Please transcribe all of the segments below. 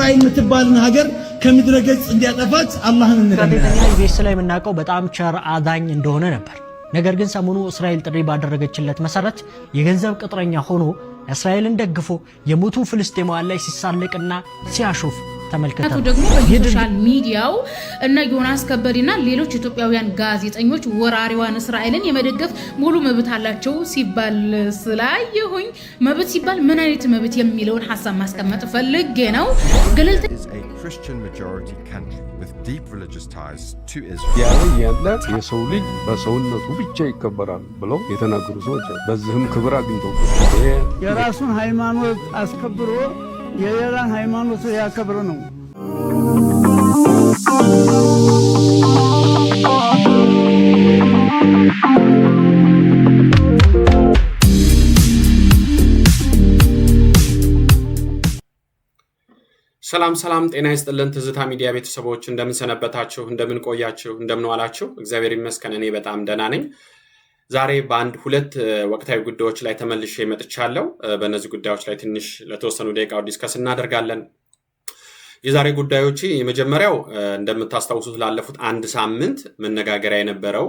እስራኤል የምትባልን ሀገር ከምድረ ገጽ እንዲያጠፋት አላህን ጋዜጠኛ እንለምናለን። ኢቢኤስ ላይ የምናውቀው በጣም ቸር አዛኝ እንደሆነ ነበር። ነገር ግን ሰሞኑ እስራኤል ጥሪ ባደረገችለት መሰረት የገንዘብ ቅጥረኛ ሆኖ እስራኤልን ደግፎ የሞቱ ፍልስጤማውያን ላይ ሲሳለቅና ሲያሾፍ ተመልክተናል። ደግሞ በየ social media ው እነ ዮናስ ከበደና ሌሎች ኢትዮጵያውያን ጋዜጠኞች ወራሪዋን እስራኤልን የመደገፍ ሙሉ መብት አላቸው ሲባል ስላየሁኝ፣ መብት ሲባል ምን አይነት መብት የሚለውን ሀሳብ ማስቀመጥ ፈልጌ ነው። ገለልተ is a Christian majority country with deep religious ties to Israel. ያለ እያለ የሰው ልጅ በሰውነቱ ብቻ ይከበራል ብለው የተናገሩ ሰዎች አሉ። በዚህም ክብር አግኝተው ይሄ የራሱን ሃይማኖት አስከብሮ የሌላን ሃይማኖት ያከብር ነው። ሰላም ሰላም፣ ጤና ይስጥልን ትዝታ ሚዲያ ቤተሰቦች፣ እንደምን ሰነበታችሁ፣ እንደምን ቆያችሁ፣ እንደምን ዋላችሁ? እግዚአብሔር ይመስገን እኔ በጣም ደህና ነኝ። ዛሬ በአንድ ሁለት ወቅታዊ ጉዳዮች ላይ ተመልሼ መጥቻለሁ። በእነዚህ ጉዳዮች ላይ ትንሽ ለተወሰኑ ደቂቃዎች discuss እናደርጋለን። የዛሬ ጉዳዮች የመጀመሪያው እንደምታስታውሱት ላለፉት አንድ ሳምንት መነጋገሪያ የነበረው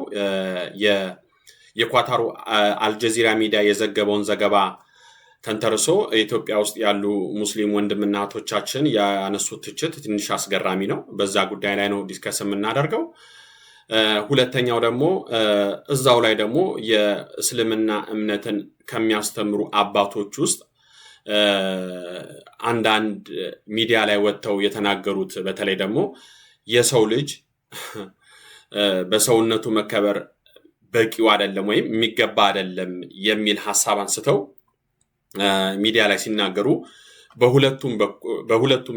የኳታሩ አልጀዚራ ሚዲያ የዘገበውን ዘገባ ተንተርሶ ኢትዮጵያ ውስጥ ያሉ ሙስሊም ወንድምና እህቶቻችን ያነሱት ትችት ትንሽ አስገራሚ ነው። በዛ ጉዳይ ላይ ነው discuss የምናደርገው። ሁለተኛው ደግሞ እዛው ላይ ደግሞ የእስልምና እምነትን ከሚያስተምሩ አባቶች ውስጥ አንዳንድ ሚዲያ ላይ ወጥተው የተናገሩት፣ በተለይ ደግሞ የሰው ልጅ በሰውነቱ መከበር በቂው አይደለም ወይም የሚገባ አይደለም የሚል ሀሳብ አንስተው ሚዲያ ላይ ሲናገሩ በሁለቱም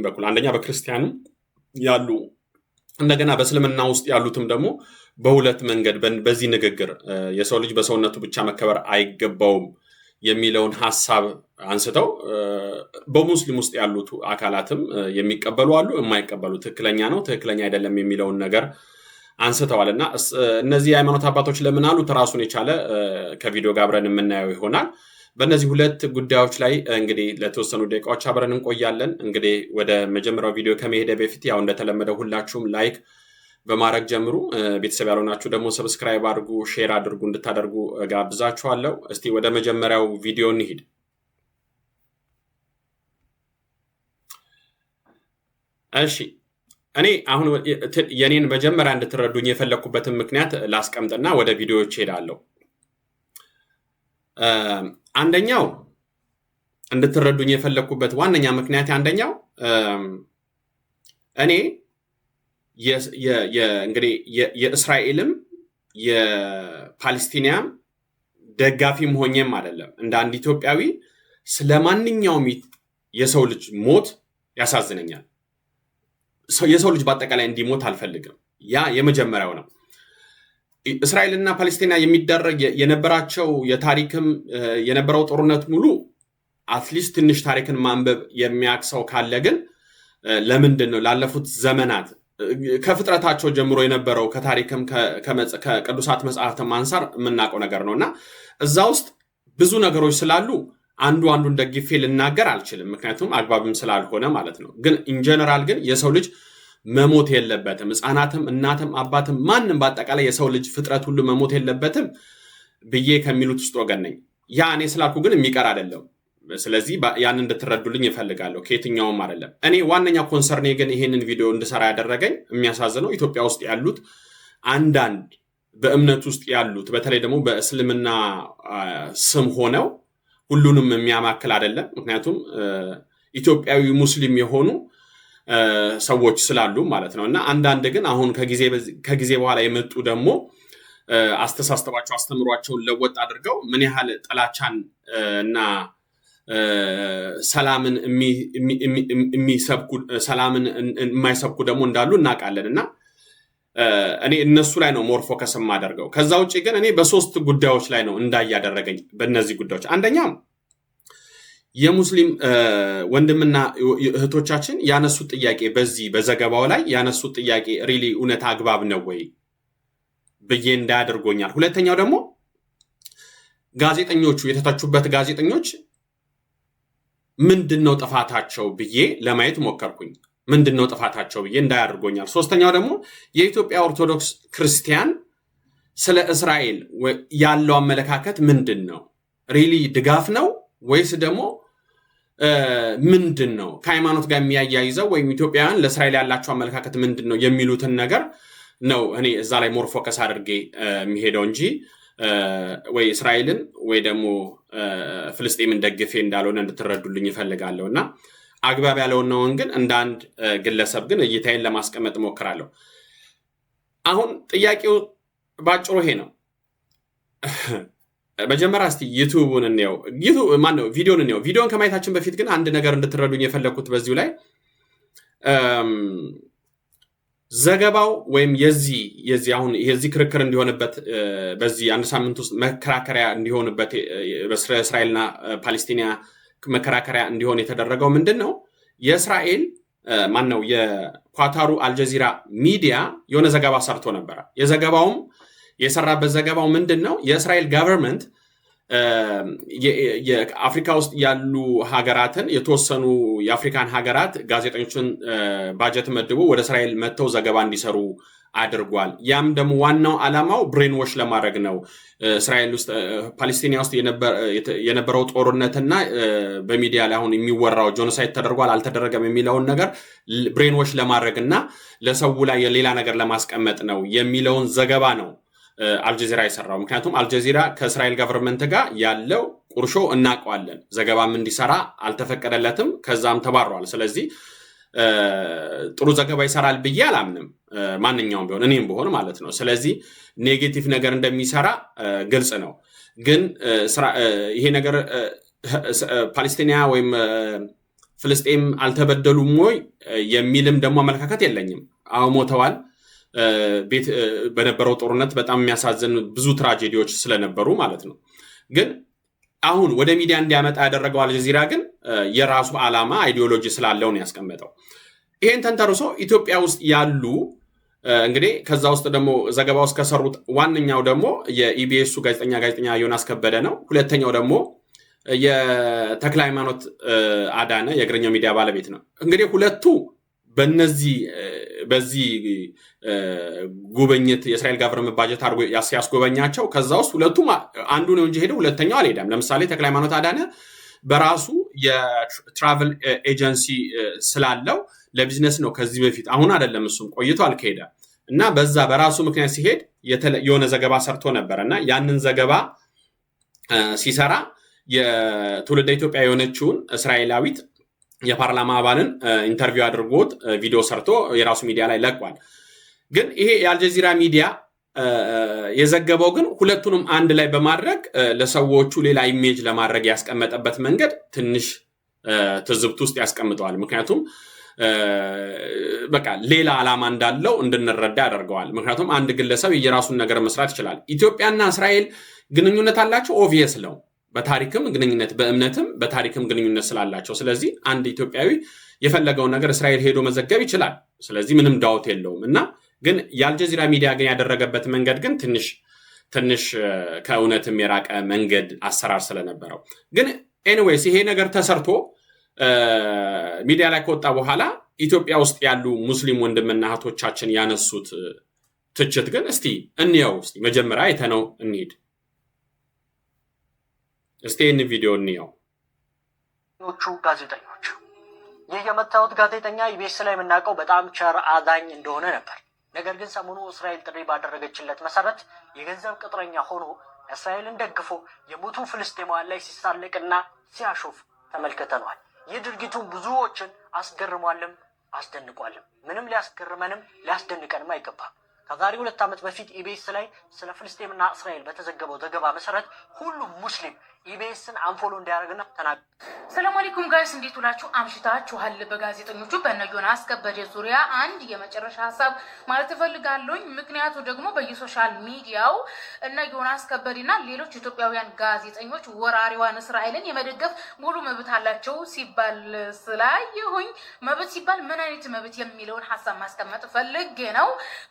በኩል፣ አንደኛ በክርስቲያኑ ያሉ፣ እንደገና በእስልምና ውስጥ ያሉትም ደግሞ በሁለት መንገድ በዚህ ንግግር የሰው ልጅ በሰውነቱ ብቻ መከበር አይገባውም የሚለውን ሀሳብ አንስተው በሙስሊም ውስጥ ያሉት አካላትም የሚቀበሉ አሉ፣ የማይቀበሉ፣ ትክክለኛ ነው፣ ትክክለኛ አይደለም የሚለውን ነገር አንስተዋል። እና እነዚህ የሃይማኖት አባቶች ለምን አሉት ራሱን የቻለ ከቪዲዮ ጋር አብረን የምናየው ይሆናል። በእነዚህ ሁለት ጉዳዮች ላይ እንግዲህ ለተወሰኑ ደቂቃዎች አብረን እንቆያለን። እንግዲህ ወደ መጀመሪያው ቪዲዮ ከመሄደ በፊት ያው እንደተለመደው ሁላችሁም like በማድረግ ጀምሩ። ቤተሰብ ያልሆናችሁ ደግሞ subscribe አድርጉ፣ share አድርጉ፣ እንድታደርጉ ጋብዛችኋለሁ። እስቲ ወደ መጀመሪያው ቪዲዮ እንሂድ። እሺ፣ እኔ አሁን የኔን መጀመሪያ እንድትረዱኝ የፈለግኩበትን ምክንያት ላስቀምጥና ወደ ቪዲዮዎች ሄዳለሁ። አንደኛው እንድትረዱኝ የፈለግኩበት ዋነኛ ምክንያት፣ አንደኛው እኔ እንግዲህ የእስራኤልም የፓለስቲኒያም ደጋፊም ሆኜም አይደለም። እንደ አንድ ኢትዮጵያዊ ስለ ማንኛውም የሰው ልጅ ሞት ያሳዝነኛል። የሰው ልጅ በአጠቃላይ እንዲሞት አልፈልግም። ያ የመጀመሪያው ነው። እስራኤልና ፓለስቲና የሚደረግ የነበራቸው የታሪክም የነበረው ጦርነት ሙሉ at least ትንሽ ታሪክን ማንበብ የሚያቅሰው ካለ ግን ለምንድን ነው ላለፉት ዘመናት ከፍጥረታቸው ጀምሮ የነበረው ከታሪክም ከቅዱሳት መጽሐፍትም አንጻር የምናውቀው ነገር ነው። እና እዛ ውስጥ ብዙ ነገሮች ስላሉ አንዱ አንዱን ደግፌ ልናገር አልችልም፣ ምክንያቱም አግባብም ስላልሆነ ማለት ነው። ግን in general ግን የሰው ልጅ መሞት የለበትም። ሕፃናትም፣ እናትም፣ አባትም፣ ማንም በአጠቃላይ የሰው ልጅ ፍጥረት ሁሉ መሞት የለበትም ብዬ ከሚሉት ውስጥ ወገን ነኝ። ያ እኔ ስላልኩ ግን የሚቀር አይደለም። ስለዚህ ያን እንድትረዱልኝ እፈልጋለሁ። ከየትኛውም አይደለም። እኔ ዋነኛ concern ኤ ግን ይሄንን ቪዲዮ እንድሰራ ያደረገኝ የሚያሳዝነው ኢትዮጵያ ውስጥ ያሉት አንዳንድ በእምነት ውስጥ ያሉት፣ በተለይ ደግሞ በእስልምና ስም ሆነው፣ ሁሉንም የሚያማክል አይደለም። ምክንያቱም ኢትዮጵያዊ ሙስሊም የሆኑ ሰዎች ስላሉ ማለት ነው። እና አንዳንድ ግን አሁን ከጊዜ በኋላ የመጡ ደግሞ አስተሳሰባቸው አስተምሯቸውን ለወጥ አድርገው ምን ያህል ጥላቻን እና ሰላምን የሚሰብኩ፣ ሰላምን የማይሰብኩ ደግሞ እንዳሉ እናውቃለን። እና እኔ እነሱ ላይ ነው more focus የማደርገው። ከዛ ውጭ ግን እኔ በሶስት ጉዳዮች ላይ ነው እንዳይ ያደረገኝ በእነዚህ ጉዳዮች። አንደኛ የሙስሊም ወንድምና እህቶቻችን ያነሱት ጥያቄ፣ በዚህ በዘገባው ላይ ያነሱት ጥያቄ really እውነት አግባብ ነው ወይ ብዬ እንዳይ አድርጎኛል። ሁለተኛው ደግሞ ጋዜጠኞቹ፣ የተተቹበት ጋዜጠኞች ምንድን ነው ጥፋታቸው ብዬ ለማየት ሞከርኩኝ። ምንድን ነው ጥፋታቸው ብዬ እንዳይ አድርጎኛል። ሶስተኛው ደግሞ የኢትዮጵያ ኦርቶዶክስ ክርስቲያን ስለ እስራኤል ያለው አመለካከት ምንድን ነው? Really ድጋፍ ነው ወይስ ደግሞ ምንድን ነው? ከሃይማኖት ጋር የሚያያይዘው ወይም ኢትዮጵያውያን ለእስራኤል ያላቸው አመለካከት ምንድን ነው የሚሉትን ነገር ነው እኔ እዛ ላይ more focus አድርጌ የሚሄደው እንጂ ወይ እስራኤልን ወይ ደግሞ ፍልስጤምን ደግፌ እንዳልሆነ እንድትረዱልኝ እፈልጋለሁ። እና አግባብ ያለውን ግን እንደ አንድ ግለሰብ ግን እይታዬን ለማስቀመጥ እሞክራለሁ። አሁን ጥያቄው ባጭሩ ይሄ ነው። መጀመሪያ እስቲ ዩቱቡን እንየው፣ ማነው ቪዲዮን እንየው። ቪዲዮን ከማየታችን በፊት ግን አንድ ነገር እንድትረዱኝ የፈለግኩት በዚሁ ላይ ዘገባው ወይም የዚህ አሁን የዚህ ክርክር እንዲሆንበት፣ በዚህ አንድ ሳምንት ውስጥ መከራከሪያ እንዲሆንበት፣ በእስራኤልና ፓሌስቲኒያ መከራከሪያ እንዲሆን የተደረገው ምንድን ነው? የእስራኤል ማን ነው የኳታሩ አልጀዚራ ሚዲያ የሆነ ዘገባ ሰርቶ ነበረ። የዘገባውም የሰራበት ዘገባው ምንድን ነው? የእስራኤል government የአፍሪካ ውስጥ ያሉ ሀገራትን፣ የተወሰኑ የአፍሪካን ሀገራት ጋዜጠኞችን ባጀት መድቦ ወደ እስራኤል መጥተው ዘገባ እንዲሰሩ አድርጓል። ያም ደግሞ ዋናው ዓላማው brainwash ለማድረግ ነው። እስራኤል ውስጥ ፓሌስቲኒያ ውስጥ የነበረው ጦርነትና በሚዲያ ላይ አሁን የሚወራው genocide ተደርጓል አልተደረገም የሚለውን ነገር brainwash ለማድረግ እና ለሰው ላይ የሌላ ነገር ለማስቀመጥ ነው የሚለውን ዘገባ ነው አልጀዚራ የሰራው። ምክንያቱም አልጀዚራ ከእስራኤል government ጋር ያለው ቁርሾ እናውቀዋለን። ዘገባም እንዲሰራ አልተፈቀደለትም፣ ከዛም ተባሯል። ስለዚህ ጥሩ ዘገባ ይሰራል ብዬ አላምንም። ማንኛውም ቢሆን፣ እኔም ብሆን ማለት ነው። ስለዚህ negative ነገር እንደሚሰራ ግልጽ ነው። ግን ይሄ ነገር ፓሌስቲኒያ ወይም ፍልስጤም አልተበደሉም ወይ የሚልም ደግሞ አመለካከት የለኝም። አዎ፣ ሞተዋል። ቤት በነበረው ጦርነት በጣም የሚያሳዝን ብዙ tragedy ዎች ስለነበሩ ማለት ነው። ግን አሁን ወደ ሚዲያ እንዲያመጣ ያደረገው አልጀዚራ ግን የራሱ ዓላማ ideology ስላለው ነው ያስቀመጠው። ይሄን ተንተርሶ ኢትዮጵያ ውስጥ ያሉ እንግዲህ ከዛ ውስጥ ደግሞ ዘገባ ውስጥ ከሰሩት ዋነኛው ደግሞ የኢቢኤሱ ጋዜጠኛ ዮናስ ከበደ ነው። ሁለተኛው ደግሞ የተክለ ሃይማኖት አዳነ የእግረኛው ሚዲያ ባለቤት ነው። እንግዲህ ሁለቱ በዚህ ጉብኝት የእስራኤል government ባጀት አድርጎ ሲያስጎበኛቸው ከዛ ውስጥ ሁለቱም አንዱ ነው እንጂ ሄደው ሁለተኛው አልሄደም። ለምሳሌ ተክለ ሃይማኖት አዳነ በራሱ የ travel agency ስላለው ለቢዝነስ ነው ከዚህ በፊት፣ አሁን አይደለም፣ እሱም ቆይቷል ከሄደ። እና በዛ በራሱ ምክንያት ሲሄድ የሆነ ዘገባ ሰርቶ ነበር። እና ያንን ዘገባ ሲሰራ የትውልደ ኢትዮጵያ የሆነችውን እስራኤላዊት የፓርላማ አባልን interview አድርጎት ቪዲዮ ሰርቶ የራሱ ሚዲያ ላይ ለቋል። ግን ይሄ የአልጀዚራ ሚዲያ የዘገበው ግን ሁለቱንም አንድ ላይ በማድረግ ለሰዎቹ ሌላ image ለማድረግ ያስቀመጠበት መንገድ ትንሽ ትዝብት ውስጥ ያስቀምጠዋል። ምክንያቱም በቃ ሌላ ዓላማ እንዳለው እንድንረዳ ያደርገዋል። ምክንያቱም አንድ ግለሰብ የራሱን ነገር መስራት ይችላል። ኢትዮጵያና እስራኤል ግንኙነት አላቸው፣ obvious ነው። በታሪክም ግንኙነት፣ በእምነትም በታሪክም ግንኙነት ስላላቸው፣ ስለዚህ አንድ ኢትዮጵያዊ የፈለገውን ነገር እስራኤል ሄዶ መዘገብ ይችላል። ስለዚህ ምንም ዳውት የለውም። እና ግን የአልጀዚራ ሚዲያ ግን ያደረገበት መንገድ ግን ትንሽ ትንሽ ከእውነትም የራቀ መንገድ አሰራር ስለነበረው፣ ግን anyways ይሄ ነገር ተሰርቶ ሚዲያ ላይ ከወጣ በኋላ ኢትዮጵያ ውስጥ ያሉ ሙስሊም ወንድምና እህቶቻችን ያነሱት ትችት ግን እስቲ እንየው። እስቲ መጀመሪያ አይተነው እንሂድ። እስቲ ይህን ቪዲዮ እንየው። ቹ ጋዜጠኞች፣ ይህ የምታዩት ጋዜጠኛ ኢቢኤስ ላይ የምናውቀው በጣም ቸር አዛኝ እንደሆነ ነበር። ነገር ግን ሰሞኑ እስራኤል ጥሪ ባደረገችለት መሰረት የገንዘብ ቅጥረኛ ሆኖ እስራኤልን ደግፎ የሞቱ ፍልስጤማውያን ላይ ሲሳለቅና ሲያሾፍ ተመልክተነዋል። ይህ ድርጊቱን ብዙዎችን አስገርሟልም አስደንቋልም። ምንም ሊያስገርመንም ሊያስደንቀንም አይገባም። ከዛሬ 2 ዓመት በፊት ኢቢኤስ ላይ ስለ ፍልስጤምና እስራኤል በተዘገበው ዘገባ መሰረት ሁሉም ሙስሊም ኢቢኤስን unfollow እንዲያደርግና ተናግ ሰላም አለይኩም guys፣ እንዴት ውላችሁ አምሽታችኋል? በጋዜጠኞቹ በእነ ዮናስ ከበደ ዙሪያ አንድ የመጨረሻ ሀሳብ ማለት እፈልጋለሁኝ። ምክንያቱ ደግሞ በየ social media ው እነ ዮናስ ከበደና ሌሎች ኢትዮጵያውያን ጋዜጠኞች ወራሪዋን እስራኤልን የመደገፍ ሙሉ መብት አላቸው ሲባል ስላየሁኝ መብት ሲባል ምን አይነት መብት የሚለውን ሀሳብ ማስቀመጥ ፈልጌ ነው።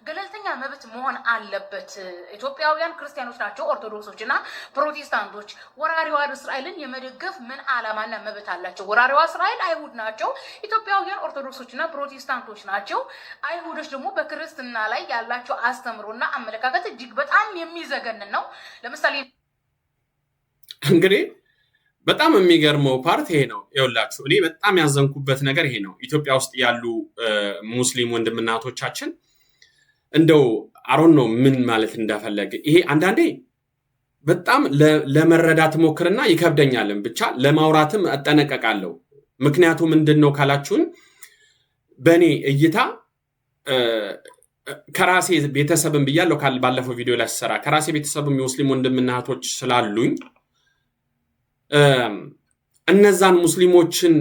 ገለልተኛ መብት መሆን አለበት። ኢትዮጵያውያን ክርስቲያኖች ናቸው፣ ኦርቶዶክሶች እና ፕሮቴስታንቶች ወራሪ ወራሪዋን እስራኤልን የመደገፍ ምን ዓላማና መብት አላቸው? ወራሪዋ እስራኤል አይሁድ ናቸው። ኢትዮጵያውያን ኦርቶዶክሶችና ፕሮቴስታንቶች ናቸው። አይሁዶች ደግሞ በክርስትና ላይ ያላቸው አስተምሮና አመለካከት እጅግ በጣም የሚዘገንን ነው። ለምሳሌ እንግዲህ በጣም የሚገርመው part ይሄ ነው። ይኸውላችሁ እኔ በጣም ያዘንኩበት ነገር ይሄ ነው። ኢትዮጵያ ውስጥ ያሉ ሙስሊም ወንድምና እህቶቻችን እንደው I don't know ምን ማለት እንደፈለገ። ይሄ አንዳንዴ በጣም ለመረዳት ሞክርና ይከብደኛልም፣ ብቻ ለማውራትም እጠነቀቃለሁ። ምክንያቱ ምንድን ነው ካላችሁን በእኔ እይታ ከራሴ ቤተሰብም ብያለሁ ባለፈው ቪዲዮ ላይ ስሰራ፣ ከራሴ ቤተሰብም የሙስሊም ወንድምና እህቶች ስላሉኝ እነዛን ሙስሊሞችን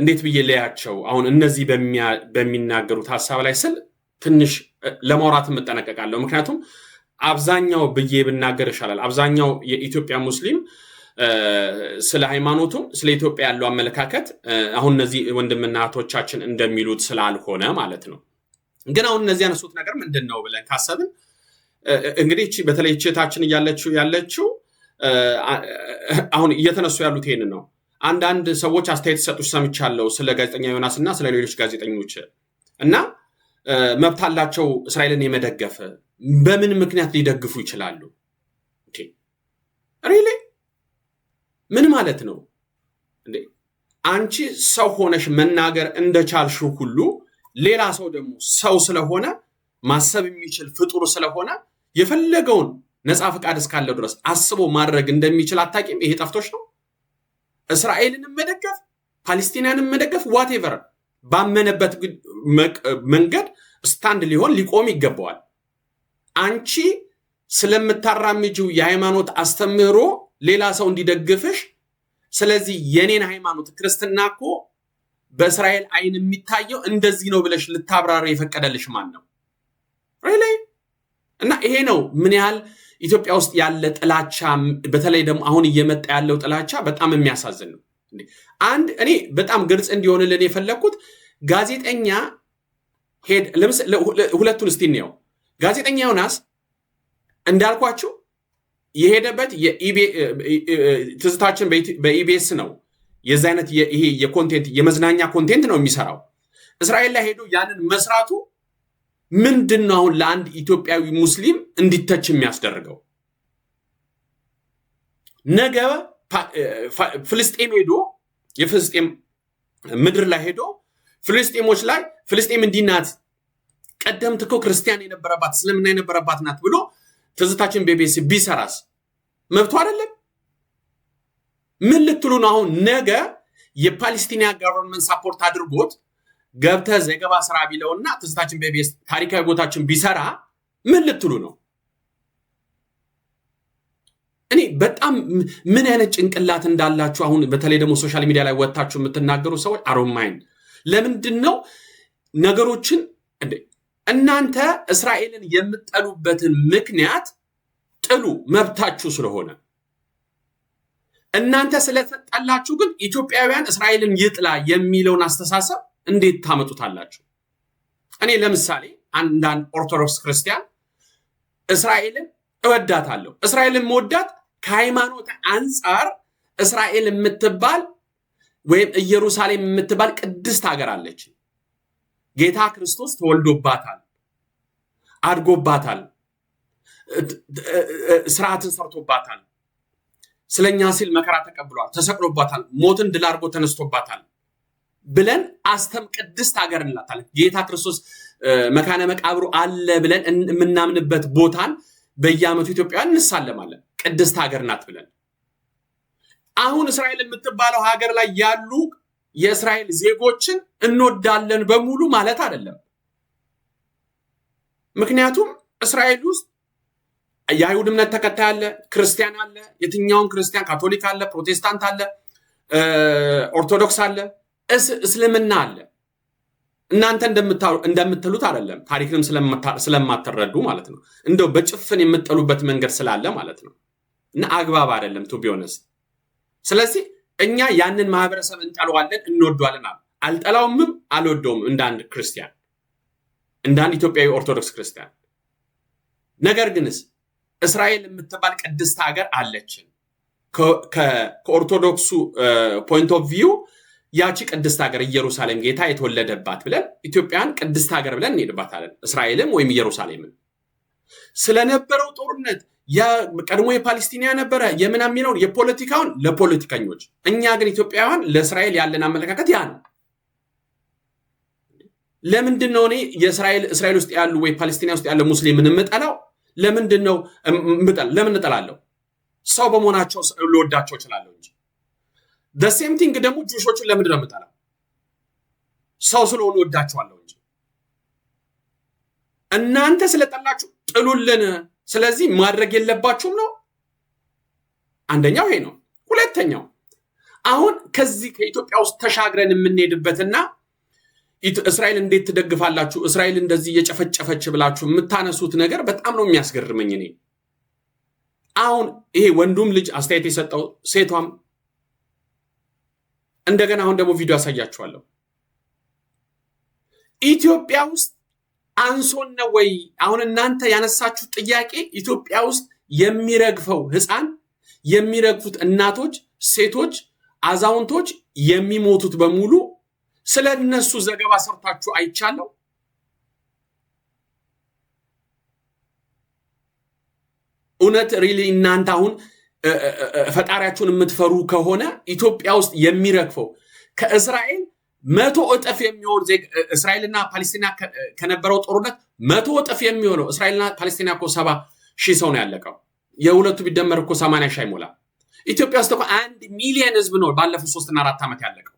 እንዴት ብዬ ለያቸው? አሁን እነዚህ በሚናገሩት ሀሳብ ላይ ስል ትንሽ ለማውራትም እጠነቀቃለሁ። ምክንያቱም አብዛኛው ብዬ ብናገር ይሻላል። አብዛኛው የኢትዮጵያ ሙስሊም ስለ ሃይማኖቱም ስለ ኢትዮጵያ ያለው አመለካከት አሁን እነዚህ ወንድምና እህቶቻችን እንደሚሉት ስላልሆነ ማለት ነው። ግን አሁን እነዚህ ያነሱት ነገር ምንድን ነው ብለን ካሰብን እንግዲህ በተለይ እህታችን እያለችው ያለችው አሁን እየተነሱ ያሉት ይሄንን ነው። አንዳንድ ሰዎች አስተያየት ሲሰጡ ሰምቻለሁ ስለ ጋዜጠኛ ዮናስ እና ስለ ሌሎች ጋዜጠኞች እና መብት አላቸው እስራኤልን የመደገፍ። በምን ምክንያት ሊደግፉ ይችላሉ? Really ምን ማለት ነው እንዴ? አንቺ ሰው ሆነሽ መናገር እንደቻልሽው ሁሉ ሌላ ሰው ደግሞ ሰው ስለሆነ፣ ማሰብ የሚችል ፍጡር ስለሆነ፣ የፈለገውን ነፃ ፈቃድ እስካለው ድረስ አስቦ ማድረግ እንደሚችል አታውቂም? ይሄ ጠፍቶሽ ነው? እስራኤልንም መደገፍ ፓሌስቲናንም መደገፍ whatever ባመነበት መንገድ stand ሊሆን ሊቆም ይገባዋል። አንቺ ስለምታራምጂው የሃይማኖት አስተምህሮ ሌላ ሰው እንዲደግፍሽ፣ ስለዚህ የኔን ሃይማኖት ክርስትና እኮ በእስራኤል አይን የሚታየው እንደዚህ ነው ብለሽ ልታብራሪ የፈቀደልሽ ማን ነው? Really? እና ይሄ ነው ምን ያህል ኢትዮጵያ ውስጥ ያለ ጥላቻ፣ በተለይ ደግሞ አሁን እየመጣ ያለው ጥላቻ በጣም የሚያሳዝን ነው። አንድ እኔ በጣም ግልጽ እንዲሆንልን የፈለግኩት ጋዜጠኛ ሄድ ሁለቱን እስቲ እንየው። ጋዜጠኛ ዮናስ እንዳልኳችሁ የሄደበት ትዝታችን በኢቢኤስ ነው። የዚ አይነት ይሄ የ content የመዝናኛ content ነው የሚሰራው። እስራኤል ላይ ሄዶ ያንን መስራቱ ምንድን ነው አሁን ለአንድ ኢትዮጵያዊ ሙስሊም እንዲተች የሚያስደርገው? ነገ ፍልስጤም ሄዶ የፍልስጤም ምድር ላይ ሄዶ ፍልስጤሞች ላይ ፍልስጤም እንዲህ ናት፣ ቀደምት እኮ ክርስቲያን የነበረባት እስልምና የነበረባት ናት ብሎ ትዝታችን በኢቢኤስ ቢሰራስ መብቱ አይደለም? ምን ልትሉ ነው? አሁን ነገ የፓሌስቲኒያ government support አድርጎት ገብተህ ዘገባ ስራ ቢለውና ትዝታችን በኢቢኤስ ታሪካዊ ቦታችን ቢሰራ ምን ልትሉ ነው? እኔ በጣም ምን አይነት ጭንቅላት እንዳላችሁ አሁን በተለይ ደግሞ social media ላይ ወጥታችሁ የምትናገሩ ሰዎች I don't mind። ለምንድን ነው ነገሮችን እንዴ እናንተ እስራኤልን የምትጠሉበትን ምክንያት ጥሉ፣ መብታችሁ ስለሆነ። እናንተ ስለተጠላችሁ ግን ኢትዮጵያውያን እስራኤልን ይጥላ የሚለውን አስተሳሰብ እንዴት ታመጡታላችሁ? እኔ ለምሳሌ አንዳንድ ኦርቶዶክስ ክርስቲያን እስራኤልን እወዳታለሁ። እስራኤልን መወዳት ከሃይማኖት አንጻር እስራኤል የምትባል ወይም ኢየሩሳሌም የምትባል ቅድስት ሀገር አለች። ጌታ ክርስቶስ ተወልዶባታል፣ አድጎባታል፣ ስርዓትን ሰርቶባታል፣ ስለኛ ሲል መከራ ተቀብሏል፣ ተሰቅሎባታል፣ ሞትን ድል አድርጎ ተነስቶባታል ብለን አስተም ቅድስት ሀገር እንላታለን። ጌታ ክርስቶስ መካነ መቃብሩ አለ ብለን የምናምንበት ቦታን በየዓመቱ ኢትዮጵያውያን እንሳለማለን፣ ቅድስት ሀገር ናት ብለን። አሁን እስራኤል የምትባለው ሀገር ላይ ያሉ የእስራኤል ዜጎችን እንወዳለን በሙሉ ማለት አይደለም። ምክንያቱም እስራኤል ውስጥ የአይሁድ እምነት ተከታይ አለ፣ ክርስቲያን አለ፣ የትኛውም ክርስቲያን ካቶሊክ አለ፣ ፕሮቴስታንት አለ፣ ኦርቶዶክስ አለ፣ እስልምና አለ። እናንተ እንደምትሉት አይደለም። ታሪክንም ስለማትረዱ ማለት ነው። እንደው በጭፍን የምትጠሉበት መንገድ ስላለ ማለት ነው። እና አግባብ አይደለም to be honest። ስለዚህ እኛ ያንን ማህበረሰብ እንጠለዋለን፣ እንወደዋለን። አልጠላውምም፣ አልወደውም እንደ አንድ ክርስቲያን፣ እንደ አንድ ኢትዮጵያዊ ኦርቶዶክስ ክርስቲያን። ነገር ግንስ እስራኤል የምትባል ቅድስት ሀገር አለችን። ከኦርቶዶክሱ point of view ያቺ ቅድስት ሀገር ኢየሩሳሌም ጌታ የተወለደባት ብለን ኢትዮጵያን ቅድስት ሀገር ብለን እንሄድባታለን። እስራኤልም ወይም ኢየሩሳሌምን ስለነበረው ጦርነት ቀድሞ የፓሌስቲኒያ ነበረ የምናምን የሚለውን የፖለቲካውን ለፖለቲከኞች፣ እኛ ግን ኢትዮጵያውያን ለእስራኤል ያለን አመለካከት ያ ነው። ለምንድን ነው እኔ የእስራኤል እስራኤል ውስጥ ያሉ ወይ ፓሌስቲና ውስጥ ያለ ሙስሊምን የምጠላው? ለምንድን ነው? ለምን እጠላለሁ? ሰው በመሆናቸው ልወዳቸው እችላለሁ እንጂ። Same thing ደግሞ Jewish ኦችን ለምንድን ነው የምጠላው? ሰው ስለሆኑ ወዳቸዋለሁ እንጂ። እናንተ ስለጠላችሁ ጥሉልን፣ ስለዚህ ማድረግ የለባችሁም ነው። አንደኛው ይሄ ነው። ሁለተኛው አሁን ከዚህ ከኢትዮጵያ ውስጥ ተሻግረን የምንሄድበትና እስራኤል እንዴት ትደግፋላችሁ፣ እስራኤል እንደዚህ እየጨፈጨፈች ብላችሁ የምታነሱት ነገር በጣም ነው የሚያስገርመኝ። እኔ አሁን ይሄ ወንዱም ልጅ አስተያየት የሰጠው፣ ሴቷም፣ እንደገና አሁን ደግሞ ቪዲዮ አሳያችኋለሁ። ኢትዮጵያ ውስጥ አንሶን ነው ወይ? አሁን እናንተ ያነሳችሁት ጥያቄ ኢትዮጵያ ውስጥ የሚረግፈው ሕፃን፣ የሚረግፉት እናቶች፣ ሴቶች፣ አዛውንቶች፣ የሚሞቱት በሙሉ ስለ እነሱ ዘገባ ሰርታችሁ አይቻለሁ። እውነት really እናንተ አሁን ፈጣሪያችሁን የምትፈሩ ከሆነ ኢትዮጵያ ውስጥ የሚረግፈው ከእስራኤል 100 እጥፍ የሚሆን፣ እስራኤልና ፓሌስቲና ከነበረው ጦርነት 100 እጥፍ የሚሆነው፣ እስራኤልና ፓሌስቲና እኮ 70,000 ሰው ነው ያለቀው። የሁለቱ ቢደመር እኮ 80,000 አይሞላም። ኢትዮጵያ ውስጥ እኮ 1 ሚሊየን ህዝብ ነው ባለፉት 3ና 4 ዓመት ያለቀው።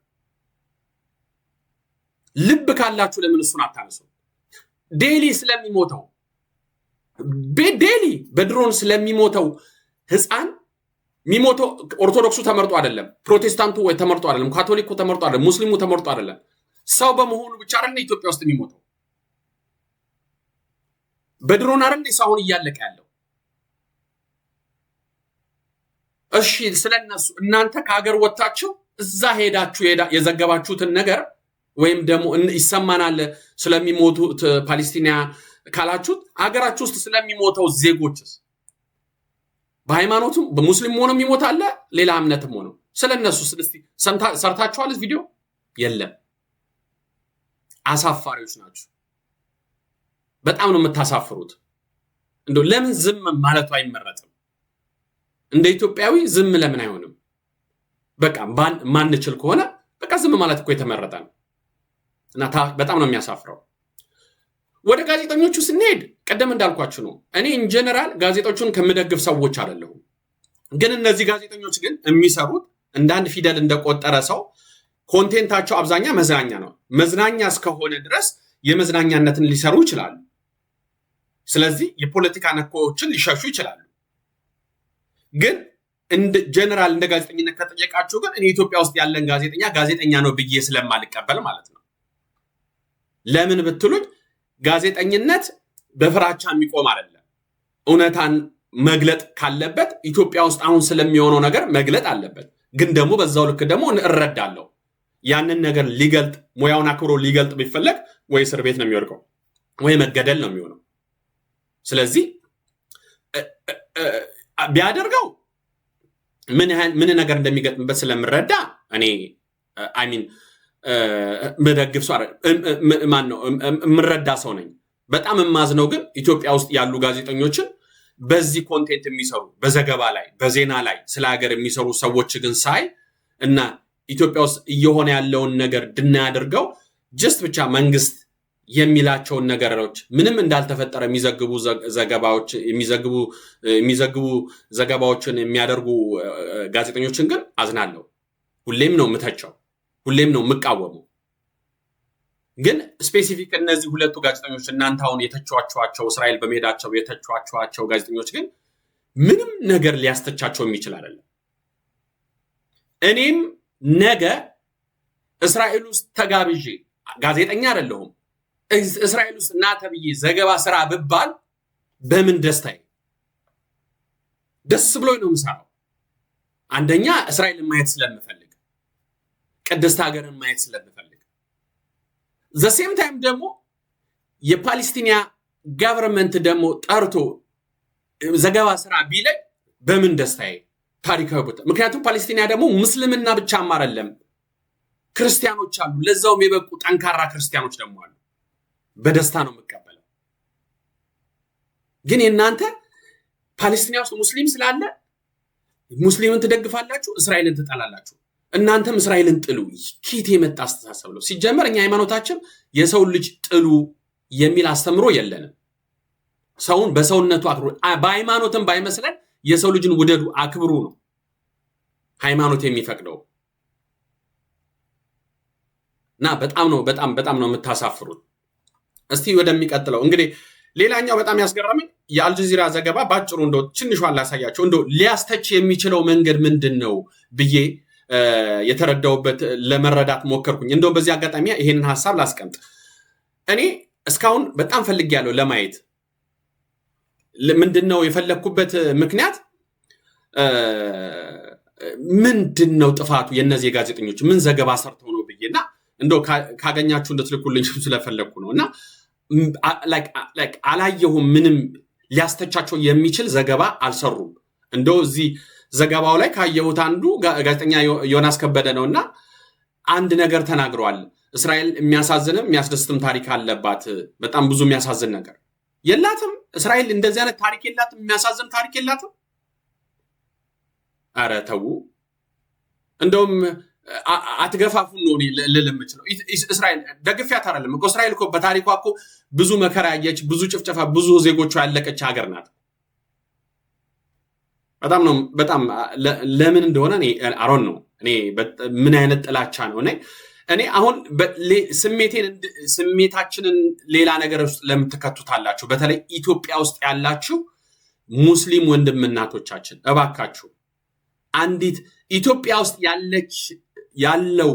ልብ ካላችሁ ለምን እሱን አታነሱ? Daily ስለሚሞተው፣ daily በድሮን ስለሚሞተው ህፃን፣ የሚሞተው ኦርቶዶክሱ ተመርጦ አይደለም፣ ፕሮቴስታንቱ ወይ ተመርጦ አይደለም፣ ካቶሊኩ ተመርጦ አይደለም፣ ሙስሊሙ ተመርጦ አይደለም። ሰው በመሆኑ ብቻ አይደል ኢትዮጵያ ውስጥ የሚሞተው? በድሮን አይደል ሰው አሁን እያለቀ ያለው? እሺ፣ ስለነሱ እናንተ ከሀገር ወጥታችሁ እዛ ሄዳችሁ የዘገባችሁትን ነገር ወይም ደግሞ ይሰማናል ስለሚሞቱት ፓሌስቲና ካላችሁት፣ አገራችሁ ውስጥ ስለሚሞተው ዜጎችስ፣ በሃይማኖቱም በሙስሊም ሆኖ የሚሞት አለ፣ ሌላ እምነትም ሆኖ፣ ስለነሱ ሰርታችኋል? ቪዲዮ የለም። አሳፋሪዎች ናችሁ። በጣም ነው የምታሳፍሩት። እንደው ለምን ዝም ማለቱ አይመረጥም? እንደ ኢትዮጵያዊ ዝም ለምን አይሆንም? በቃ ማንችል ከሆነ በቃ ዝም ማለት እኮ የተመረጠ ነው። እና በጣም ነው የሚያሳፍረው። ወደ ጋዜጠኞቹ ስንሄድ ቀደም እንዳልኳችሁ ነው። እኔ in general ጋዜጦቹን ከምደግፍ ሰዎች አይደለሁም። ግን እነዚህ ጋዜጠኞች ግን የሚሰሩት እንደ አንድ ፊደል እንደቆጠረ ሰው content ኣቸው አብዛኛ መዝናኛ ነው። መዝናኛ እስከሆነ ድረስ የመዝናኛነትን ሊሰሩ ይችላሉ። ስለዚህ የፖለቲካ ነኮችን ሊሸሹ ይችላሉ። ግን እንደ ጀነራል እንደ ጋዜጠኝነት ከጠየቃችሁ ግን እኔ ኢትዮጵያ ውስጥ ያለን ጋዜጠኛ ጋዜጠኛ ነው ብዬ ስለማልቀበል ማለት ነው። ለምን ብትሉኝ ጋዜጠኝነት በፍራቻ የሚቆም አይደለም። እውነታን መግለጥ ካለበት ኢትዮጵያ ውስጥ አሁን ስለሚሆነው ነገር መግለጥ አለበት። ግን ደግሞ በዛው ልክ ደግሞ እረዳለሁ። ያንን ነገር ሊገልጥ፣ ሙያውን አክብሮ ሊገልጥ ቢፈለግ ወይ እስር ቤት ነው የሚወድቀው ወይ መገደል ነው የሚሆነው። ስለዚህ ቢያደርገው ምን ነገር እንደሚገጥምበት ስለምረዳ እኔ I mean ምደግፍ ሰው ማን ነው የምረዳ ሰው ነኝ። በጣም የማዝነው ግን ኢትዮጵያ ውስጥ ያሉ ጋዜጠኞችን፣ በዚህ content የሚሰሩ፣ በዘገባ ላይ፣ በዜና ላይ ስለ ሀገር የሚሰሩ ሰዎች ግን ሳይ እና ኢትዮጵያ ውስጥ እየሆነ ያለውን ነገር deny አድርገው just ብቻ መንግስት የሚላቸውን ነገሮች ምንም እንዳልተፈጠረ የሚዘግቡ ዘገባዎች የሚዘግቡ ዘገባዎችን የሚያደርጉ ጋዜጠኞችን ግን አዝናለሁ። ሁሌም ነው የምተቸው፣ ሁሌም ነው የምቃወመው። ግን specific እነዚህ ሁለቱ ጋዜጠኞች፣ እናንተ አሁን የተቿቸዋቸው፣ እስራኤል በመሄዳቸው የተቿቸዋቸው ጋዜጠኞች ግን ምንም ነገር ሊያስተቻቸው የሚችል አይደለም። እኔም ነገ እስራኤል ውስጥ ተጋብዤ፣ ጋዜጠኛ አይደለሁም፣ እስራኤል ውስጥ ና ተብዬ ዘገባ ስራ ብባል በምን ደስታዬ፣ ደስ ብሎኝ ነው የምሰራው። አንደኛ እስራኤልን ማየት ስለምፈልግ፣ ቅድስት ሀገርን ማየት ስለምፈልግ፣ the same time ደግሞ የፓሌስቲኒያ government ደግሞ ጠርቶ ዘገባ ስራ ቢለኝ በምን ደስታዬ። ታሪካዊ ቦታ። ምክንያቱም ፓሌስቲና ደግሞ ሙስልምና ብቻም አይደለም፣ ክርስቲያኖች አሉ። ለዛውም የበቁ ጠንካራ ክርስቲያኖች ደግሞ አሉ። በደስታ ነው የምቀበለው። ግን የእናንተ ፓሌስቲና ውስጥ ሙስሊም ስላለ ሙስሊምን ትደግፋላችሁ፣ እስራኤልን ትጠላላችሁ። እናንተም እስራኤልን ጥሉ። ኬት የመጣ አስተሳሰብ ነው? ሲጀመር እኛ ሃይማኖታችን የሰው ልጅ ጥሉ የሚል አስተምሮ የለንም። ሰውን በሰውነቱ አክብሩ፣ በሃይማኖትም ባይመስለን የሰው ልጅን ውደዱ፣ አክብሩ ነው ሃይማኖት የሚፈቅደው። እና በጣም ነው፣ በጣም በጣም ነው የምታሳፍሩት። እስቲ ወደሚቀጥለው። እንግዲህ ሌላኛው በጣም ያስገረመኝ የአልጀዚራ ዘገባ ባጭሩ እንደው ትንሿን ላሳያቸው፣ እንደው ሊያስተች የሚችለው መንገድ ምንድን ነው ብዬ የተረዳውበት ለመረዳት ሞከርኩኝ። እንደው በዚህ አጋጣሚ ይሄንን ሀሳብ ላስቀምጥ። እኔ እስካሁን በጣም ፈልጌያለሁ ለማየት። ምንድን ነው የፈለግኩበት ምክንያት? ምንድን ነው ጥፋቱ የእነዚህ ጋዜጠኞች፣ ምን ዘገባ ሰርተው ነው ብዬ እና እንደው ካገኛችሁ እንድትልኩልኝ ስለፈለግኩ ነው። እና አላየሁም፣ ምንም ሊያስተቻቸው የሚችል ዘገባ አልሰሩም። እንደው እዚህ ዘገባው ላይ ካየሁት አንዱ ጋዜጠኛ ዮናስ ከበደ ነው እና አንድ ነገር ተናግረዋል። እስራኤል የሚያሳዝንም የሚያስደስትም ታሪክ አለባት። በጣም ብዙ የሚያሳዝን ነገር የላትም። እስራኤል እንደዚህ አይነት ታሪክ የላትም። የሚያሳዝን ታሪክ የላትም። ኧረ ተዉ። እንደውም አትገፋፉን ነው ልል የምችለው። እስራኤል ደግፊያት አይደለም እኮ። እስራኤል እኮ በታሪኳ እኮ ብዙ መከራ ያየች፣ ብዙ ጭፍጨፋ፣ ብዙ ዜጎቿ ያለቀች ሀገር ናት። በጣም ነው፣ በጣም ለምን እንደሆነ እኔ I don't know። እኔ ምን አይነት ጥላቻ ነው? እኔ አሁን ስሜቴን ስሜታችንን ሌላ ነገር ውስጥ ለምትከቱታላችሁ፣ በተለይ ኢትዮጵያ ውስጥ ያላችሁ ሙስሊም ወንድም እናቶቻችን፣ እባካችሁ አንዲት ኢትዮጵያ ውስጥ ያለች ያለው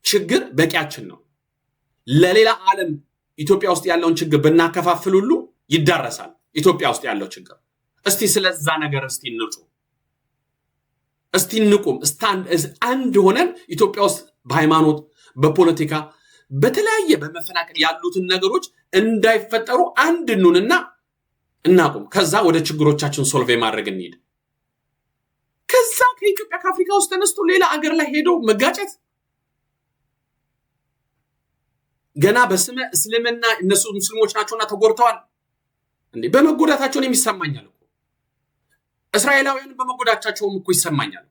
ችግር በቂያችን ነው። ለሌላ ዓለም ኢትዮጵያ ውስጥ ያለውን ችግር ብናከፋፍል ሁሉ ይዳረሳል። ኢትዮጵያ ውስጥ ያለው ችግር፣ እስቲ ስለዛ ነገር እስቲ እንጩ፣ እስቲ እንቁም። አንድ ሆነን ኢትዮጵያ ውስጥ በሃይማኖት፣ በፖለቲካ፣ በተለያየ በመፈናቀል ያሉትን ነገሮች እንዳይፈጠሩ አንድ እንሁንና እናቁም። ከዛ ወደ ችግሮቻችን solve ማድረግ እንሂድ። ከዛ ከኢትዮጵያ፣ ከአፍሪካ ውስጥ ተነስቶ ሌላ አገር ላይ ሄዶ መጋጨት፣ ገና በስመ እስልምና፣ እነሱ ሙስሊሞች ናቸውና ተጎድተዋል። እንዴ፣ በመጎዳታቸውን የሚሰማኛል እኮ፣ እስራኤላውያንን በመጎዳታቸውም እኮ ይሰማኛል።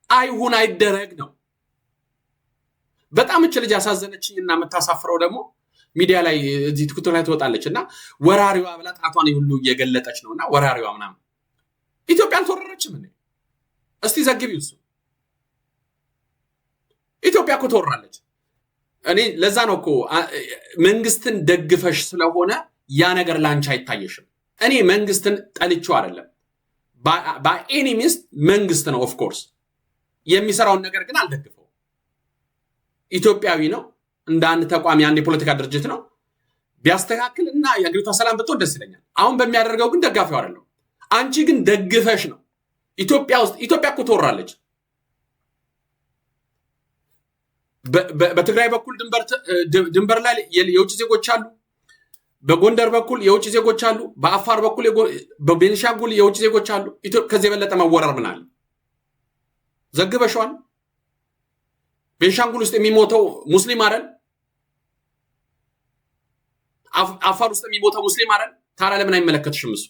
አይሁን፣ አይደረግ ነው። በጣም እች ልጅ ያሳዘነችኝ እና የምታሳፍረው ደግሞ ሚዲያ ላይ እዚህ ቲክቶክ ላይ ትወጣለች እና ወራሪዋ ብላ ጣቷን ሁሉ እየገለጠች ነው እና ወራሪዋ ምናምን። ኢትዮጵያ አልተወረረችም እንዴ? እስቲ ዘግቢው እሱ። ኢትዮጵያ እኮ ተወራለች። እኔ ለዛ ነው እኮ፣ መንግስትን ደግፈሽ ስለሆነ ያ ነገር ላንቺ አይታየሽም። እኔ መንግስትን ጠልቼው አይደለም። By any means መንግስት ነው፣ of course የሚሰራውን ነገር ግን አልደግፈው። ኢትዮጵያዊ ነው። እንደ አንድ ተቋም የአንድ የፖለቲካ ድርጅት ነው። ቢያስተካክል እና የአገሪቷ ሰላም ብትሆን ደስ ይለኛል። አሁን በሚያደርገው ግን ደጋፊው አይደለሁም። አንቺ ግን ደግፈሽ ነው። ኢትዮጵያ ውስጥ፣ ኢትዮጵያ እኮ ትወራለች። በትግራይ በኩል ድንበር ላይ የውጭ ዜጎች አሉ። በጎንደር በኩል የውጭ ዜጎች አሉ። በአፋር በኩል፣ በቤንሻንጉል የውጭ ዜጎች አሉ። ከዚህ የበለጠ መወረር ምን አለ? ዘግበሸዋል። ቤንሻንጉል ውስጥ የሚሞተው ሙስሊም አይደል? አፋር ውስጥ የሚሞተው ሙስሊም አይደል? ታዲያ ለምን አይመለከትሽም እሱ?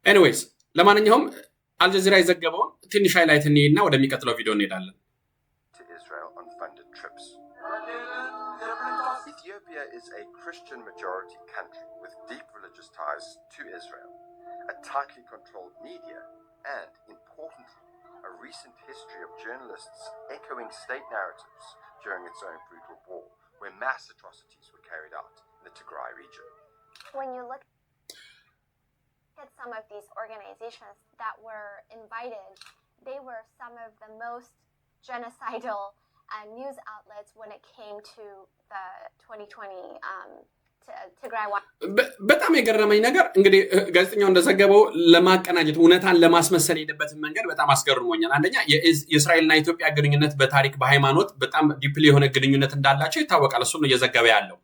Anyways፣ ለማንኛውም አልጀዚራ የዘገበውን ትንሽ highlight እንይና ወደሚቀጥለው ቪዲዮ እንሄዳለን። to Israel on funded trips. Ethiopia is a Christian majority country with deep religious ties to Israel, a tightly controlled media, and, importantly, a recent history of journalists echoing state narratives during its own brutal war, where mass atrocities were carried out in the Tigray region. When you look at some of these organizations that were invited, they were some of the most genocidal news outlets when it came to the 2020 Tigray በጣም የገረመኝ ነገር እንግዲህ ጋዜጠኛው እንደዘገበው ለማቀናጀት፣ እውነታን ለማስመሰል የሄደበትን መንገድ በጣም አስገርሞኛል። አንደኛ የእስራኤልና ኢትዮጵያ ግንኙነት በታሪክ፣ በሃይማኖት በጣም deeply የሆነ ግንኙነት እንዳላቸው ይታወቃል። እሱም ነው እየዘገበ ያለው።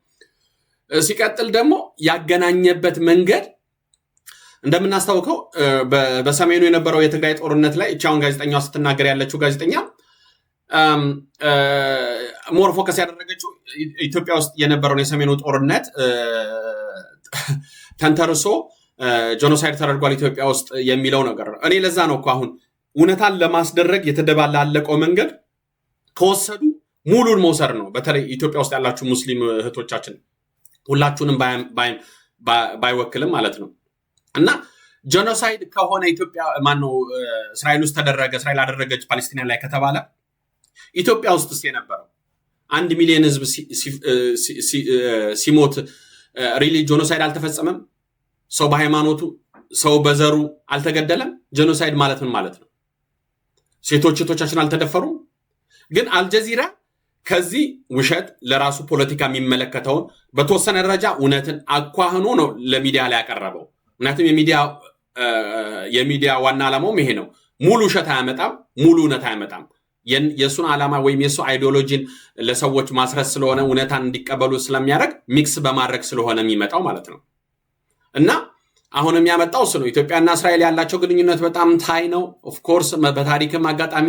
ሲቀጥል ደግሞ ያገናኘበት መንገድ እንደምናስታውቀው በሰሜኑ የነበረው የትግራይ ጦርነት ላይ እቺ አሁን ጋዜጠኛዋ ስትናገር ያለችው ጋዜጠኛ more focus ያደረገችው ኢትዮጵያ ውስጥ የነበረውን የሰሜኑ ጦርነት ተንተርሶ genocide ተደርጓል ኢትዮጵያ ውስጥ የሚለው ነገር ነው። እኔ ለዛ ነው እኮ አሁን እውነታን ለማስደረግ የተደባላለቀው መንገድ ከወሰዱ ሙሉን መውሰድ ነው። በተለይ ኢትዮጵያ ውስጥ ያላችሁ ሙስሊም እህቶቻችን፣ ሁላችሁንም ባይወክልም ማለት ነው። እና genocide ከሆነ ኢትዮጵያ፣ ማነው፣ እስራኤል ውስጥ ተደረገ፣ እስራኤል አደረገች ፓሌስቲና ላይ ከተባለ፣ ኢትዮጵያ ውስጥስ የነበረው 1 ሚሊዮን ህዝብ ሲሞት really genocide አልተፈጸመም? ሰው በሃይማኖቱ፣ ሰው በዘሩ አልተገደለም? Genocide ማለት ምን ማለት ነው? ሴቶች እህቶቻችን አልተደፈሩም? ግን አልጀዚራ ከዚህ ውሸት ለራሱ ፖለቲካ የሚመለከተውን በተወሰነ ደረጃ እውነትን አኳህኖ ነው ለሚዲያ ላይ ያቀረበው። ምክንያቱም የሚዲያ ዋና ዓላማውም ይሄ ነው። ሙሉ ውሸት አያመጣም፣ ሙሉ እውነት አያመጣም። የእሱን ዓላማ ወይም የእሱ ideology ን ለሰዎች ማስረጽ ስለሆነ፣ እውነታን እንዲቀበሉ ስለሚያደርግ፣ mix በማድረግ ስለሆነ የሚመጣው ማለት ነው። እና አሁን የሚያመጣው እሱ ነው። ኢትዮጵያና እስራኤል ያላቸው ግንኙነት በጣም tight ነው። Of course በታሪክም አጋጣሚ፣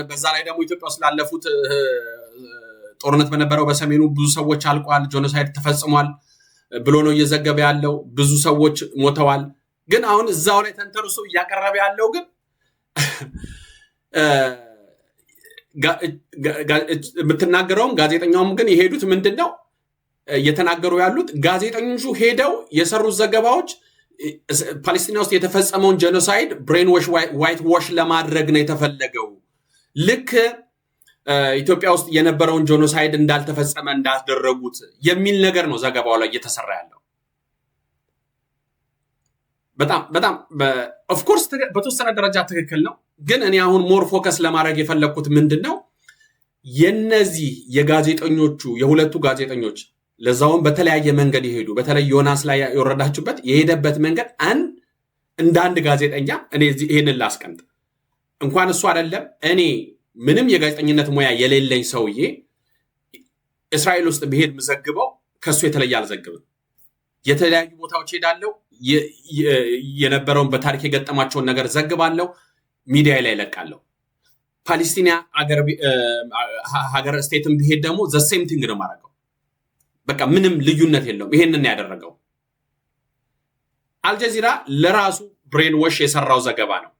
በዛ ላይ ደግሞ ኢትዮጵያ ውስጥ ላለፉት ጦርነት በነበረው በሰሜኑ ብዙ ሰዎች አልቋል፣ genocide ተፈጽሟል ብሎ ነው እየዘገበ ያለው። ብዙ ሰዎች ሞተዋል። ግን አሁን እዛው ላይ ተንተርሶ እያቀረበ ያለው ግን የምትናገረውም ጋዜጠኛውም ግን የሄዱት ምንድን ነው እየተናገሩ ያሉት? ጋዜጠኞቹ ሄደው የሰሩት ዘገባዎች ፓሌስቲና ውስጥ የተፈጸመውን genocide brainwash፣ whitewash ለማድረግ ነው የተፈለገው። ልክ ኢትዮጵያ ውስጥ የነበረውን genocide እንዳልተፈጸመ እንዳስደረጉት የሚል ነገር ነው ዘገባው ላይ እየተሰራ ያለው። በጣም በጣም of course በተወሰነ ደረጃ ትክክል ነው። ግን እኔ አሁን more focus ለማድረግ የፈለግኩት ምንድን ነው፣ የነዚህ የጋዜጠኞቹ፣ የሁለቱ ጋዜጠኞች፣ ለዛውም በተለያየ መንገድ የሄዱ፣ በተለይ ዮናስ ላይ የወረዳችሁበት የሄደበት መንገድ አንድ እንደ አንድ ጋዜጠኛ እኔ ይሄንን ላስቀምጥ። እንኳን እሱ አይደለም፣ እኔ ምንም የጋዜጠኝነት ሙያ የሌለኝ ሰውዬ እስራኤል ውስጥ ብሄድ ምዘግበው ከእሱ የተለየ አልዘግብም። የተለያዩ ቦታዎች ሄዳለሁ። የነበረውን በታሪክ የገጠማቸውን ነገር ዘግባለሁ፣ ሚዲያ ላይ እለቃለሁ። ፓሌስቲና ሀገር state ን ብሄድ ደግሞ the same thing ነው የማደርገው። በቃ ምንም ልዩነት የለውም። ይሄንን ያደረገው አልጀዚራ ለራሱ brainwash የሰራው ዘገባ ነው።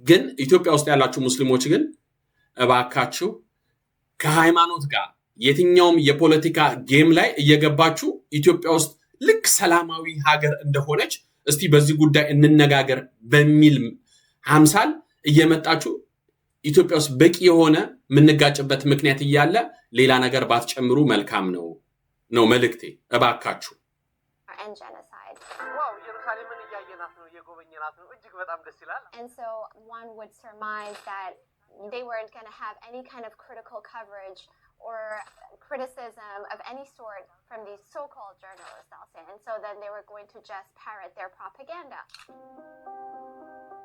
ግን ኢትዮጵያ ውስጥ ያላችሁ ሙስሊሞች ግን እባካችሁ ከሃይማኖት ጋር የትኛውም የፖለቲካ game ላይ እየገባችሁ ኢትዮጵያ ውስጥ ልክ ሰላማዊ ሀገር እንደሆነች እስቲ በዚህ ጉዳይ እንነጋገር በሚል አምሳል እየመጣችሁ ኢትዮጵያ ውስጥ በቂ የሆነ የምንጋጭበት ምክንያት እያለ ሌላ ነገር ባትጨምሩ መልካም ነው ነው መልእክቴ። እባካችሁ። And genocide. Wow፣ ኢየሩሳሌምን እያየናት ነው፣ እየጎበኘናት ነው። እጅግ በጣም ደስ ይላል። And so one would surmise that they weren't going to have any kind of critical coverage or criticism of any sort from these so-called journalists, I'll say. And so then they were going to just parrot their propaganda.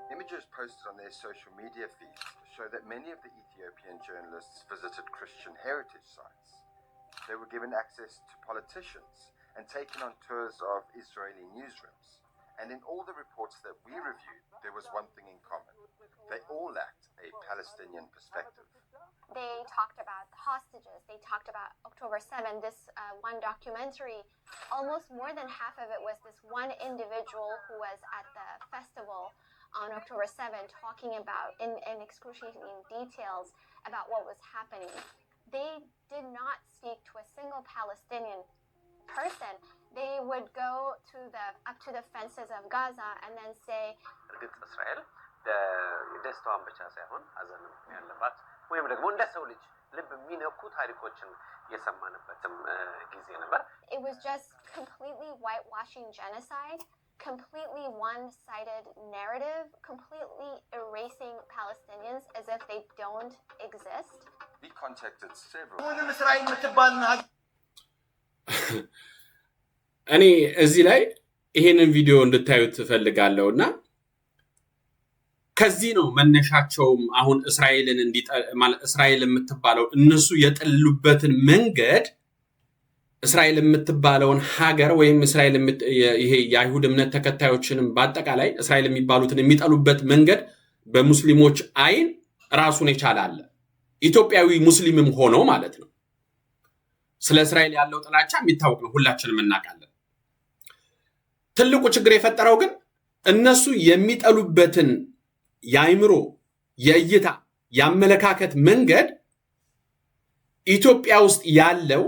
Images posted on their social media feeds show that many of the Ethiopian journalists visited Christian heritage sites. They were given access to politicians and taken on tours of Israeli newsrooms. And in all the reports that we reviewed, there was one thing in common. They all lacked a Palestinian perspective. They talked about the hostages. They talked about October 7. This one documentary, almost more than half of it was this one individual who was at the festival on October 7 talking about in excruciating details about what was happening. They did not speak to a single Palestinian person. They would go to the up to the fences of Gaza and then say, እርግጥ እስራኤል ደስታዋን ብቻ ሳይሆን ሐዘንም ያለባት ወይም ደግሞ እንደ ሰው ልጅ ልብ የሚነኩ ታሪኮችን የሰማንበትም ጊዜ ነበር። It was just completely whitewashing genocide, completely one-sided narrative, completely erasing Palestinians as if they don't exist. We contacted several አሁንም እስራኤል የምትባልን ሀገር እኔ እዚህ ላይ ይሄንን ቪዲዮ እንድታዩት እፈልጋለሁ። እና ከዚህ ነው መነሻቸውም አሁን እስራኤልን ማለት እስራኤል የምትባለው እነሱ የጠሉበትን መንገድ እስራኤል የምትባለውን ሀገር ወይም እስራኤል ይሄ የአይሁድ እምነት ተከታዮችንም በአጠቃላይ እስራኤል የሚባሉትን የሚጠሉበት መንገድ በሙስሊሞች አይን ራሱን የቻለ አለ። ኢትዮጵያዊ ሙስሊምም ሆኖ ማለት ነው። ስለ እስራኤል ያለው ጥላቻ የሚታወቅ ነው፣ ሁላችንም እናውቃለን። ትልቁ ችግር የፈጠረው ግን እነሱ የሚጠሉበትን የአይምሮ፣ የእይታ፣ የአመለካከት መንገድ ኢትዮጵያ ውስጥ ያለው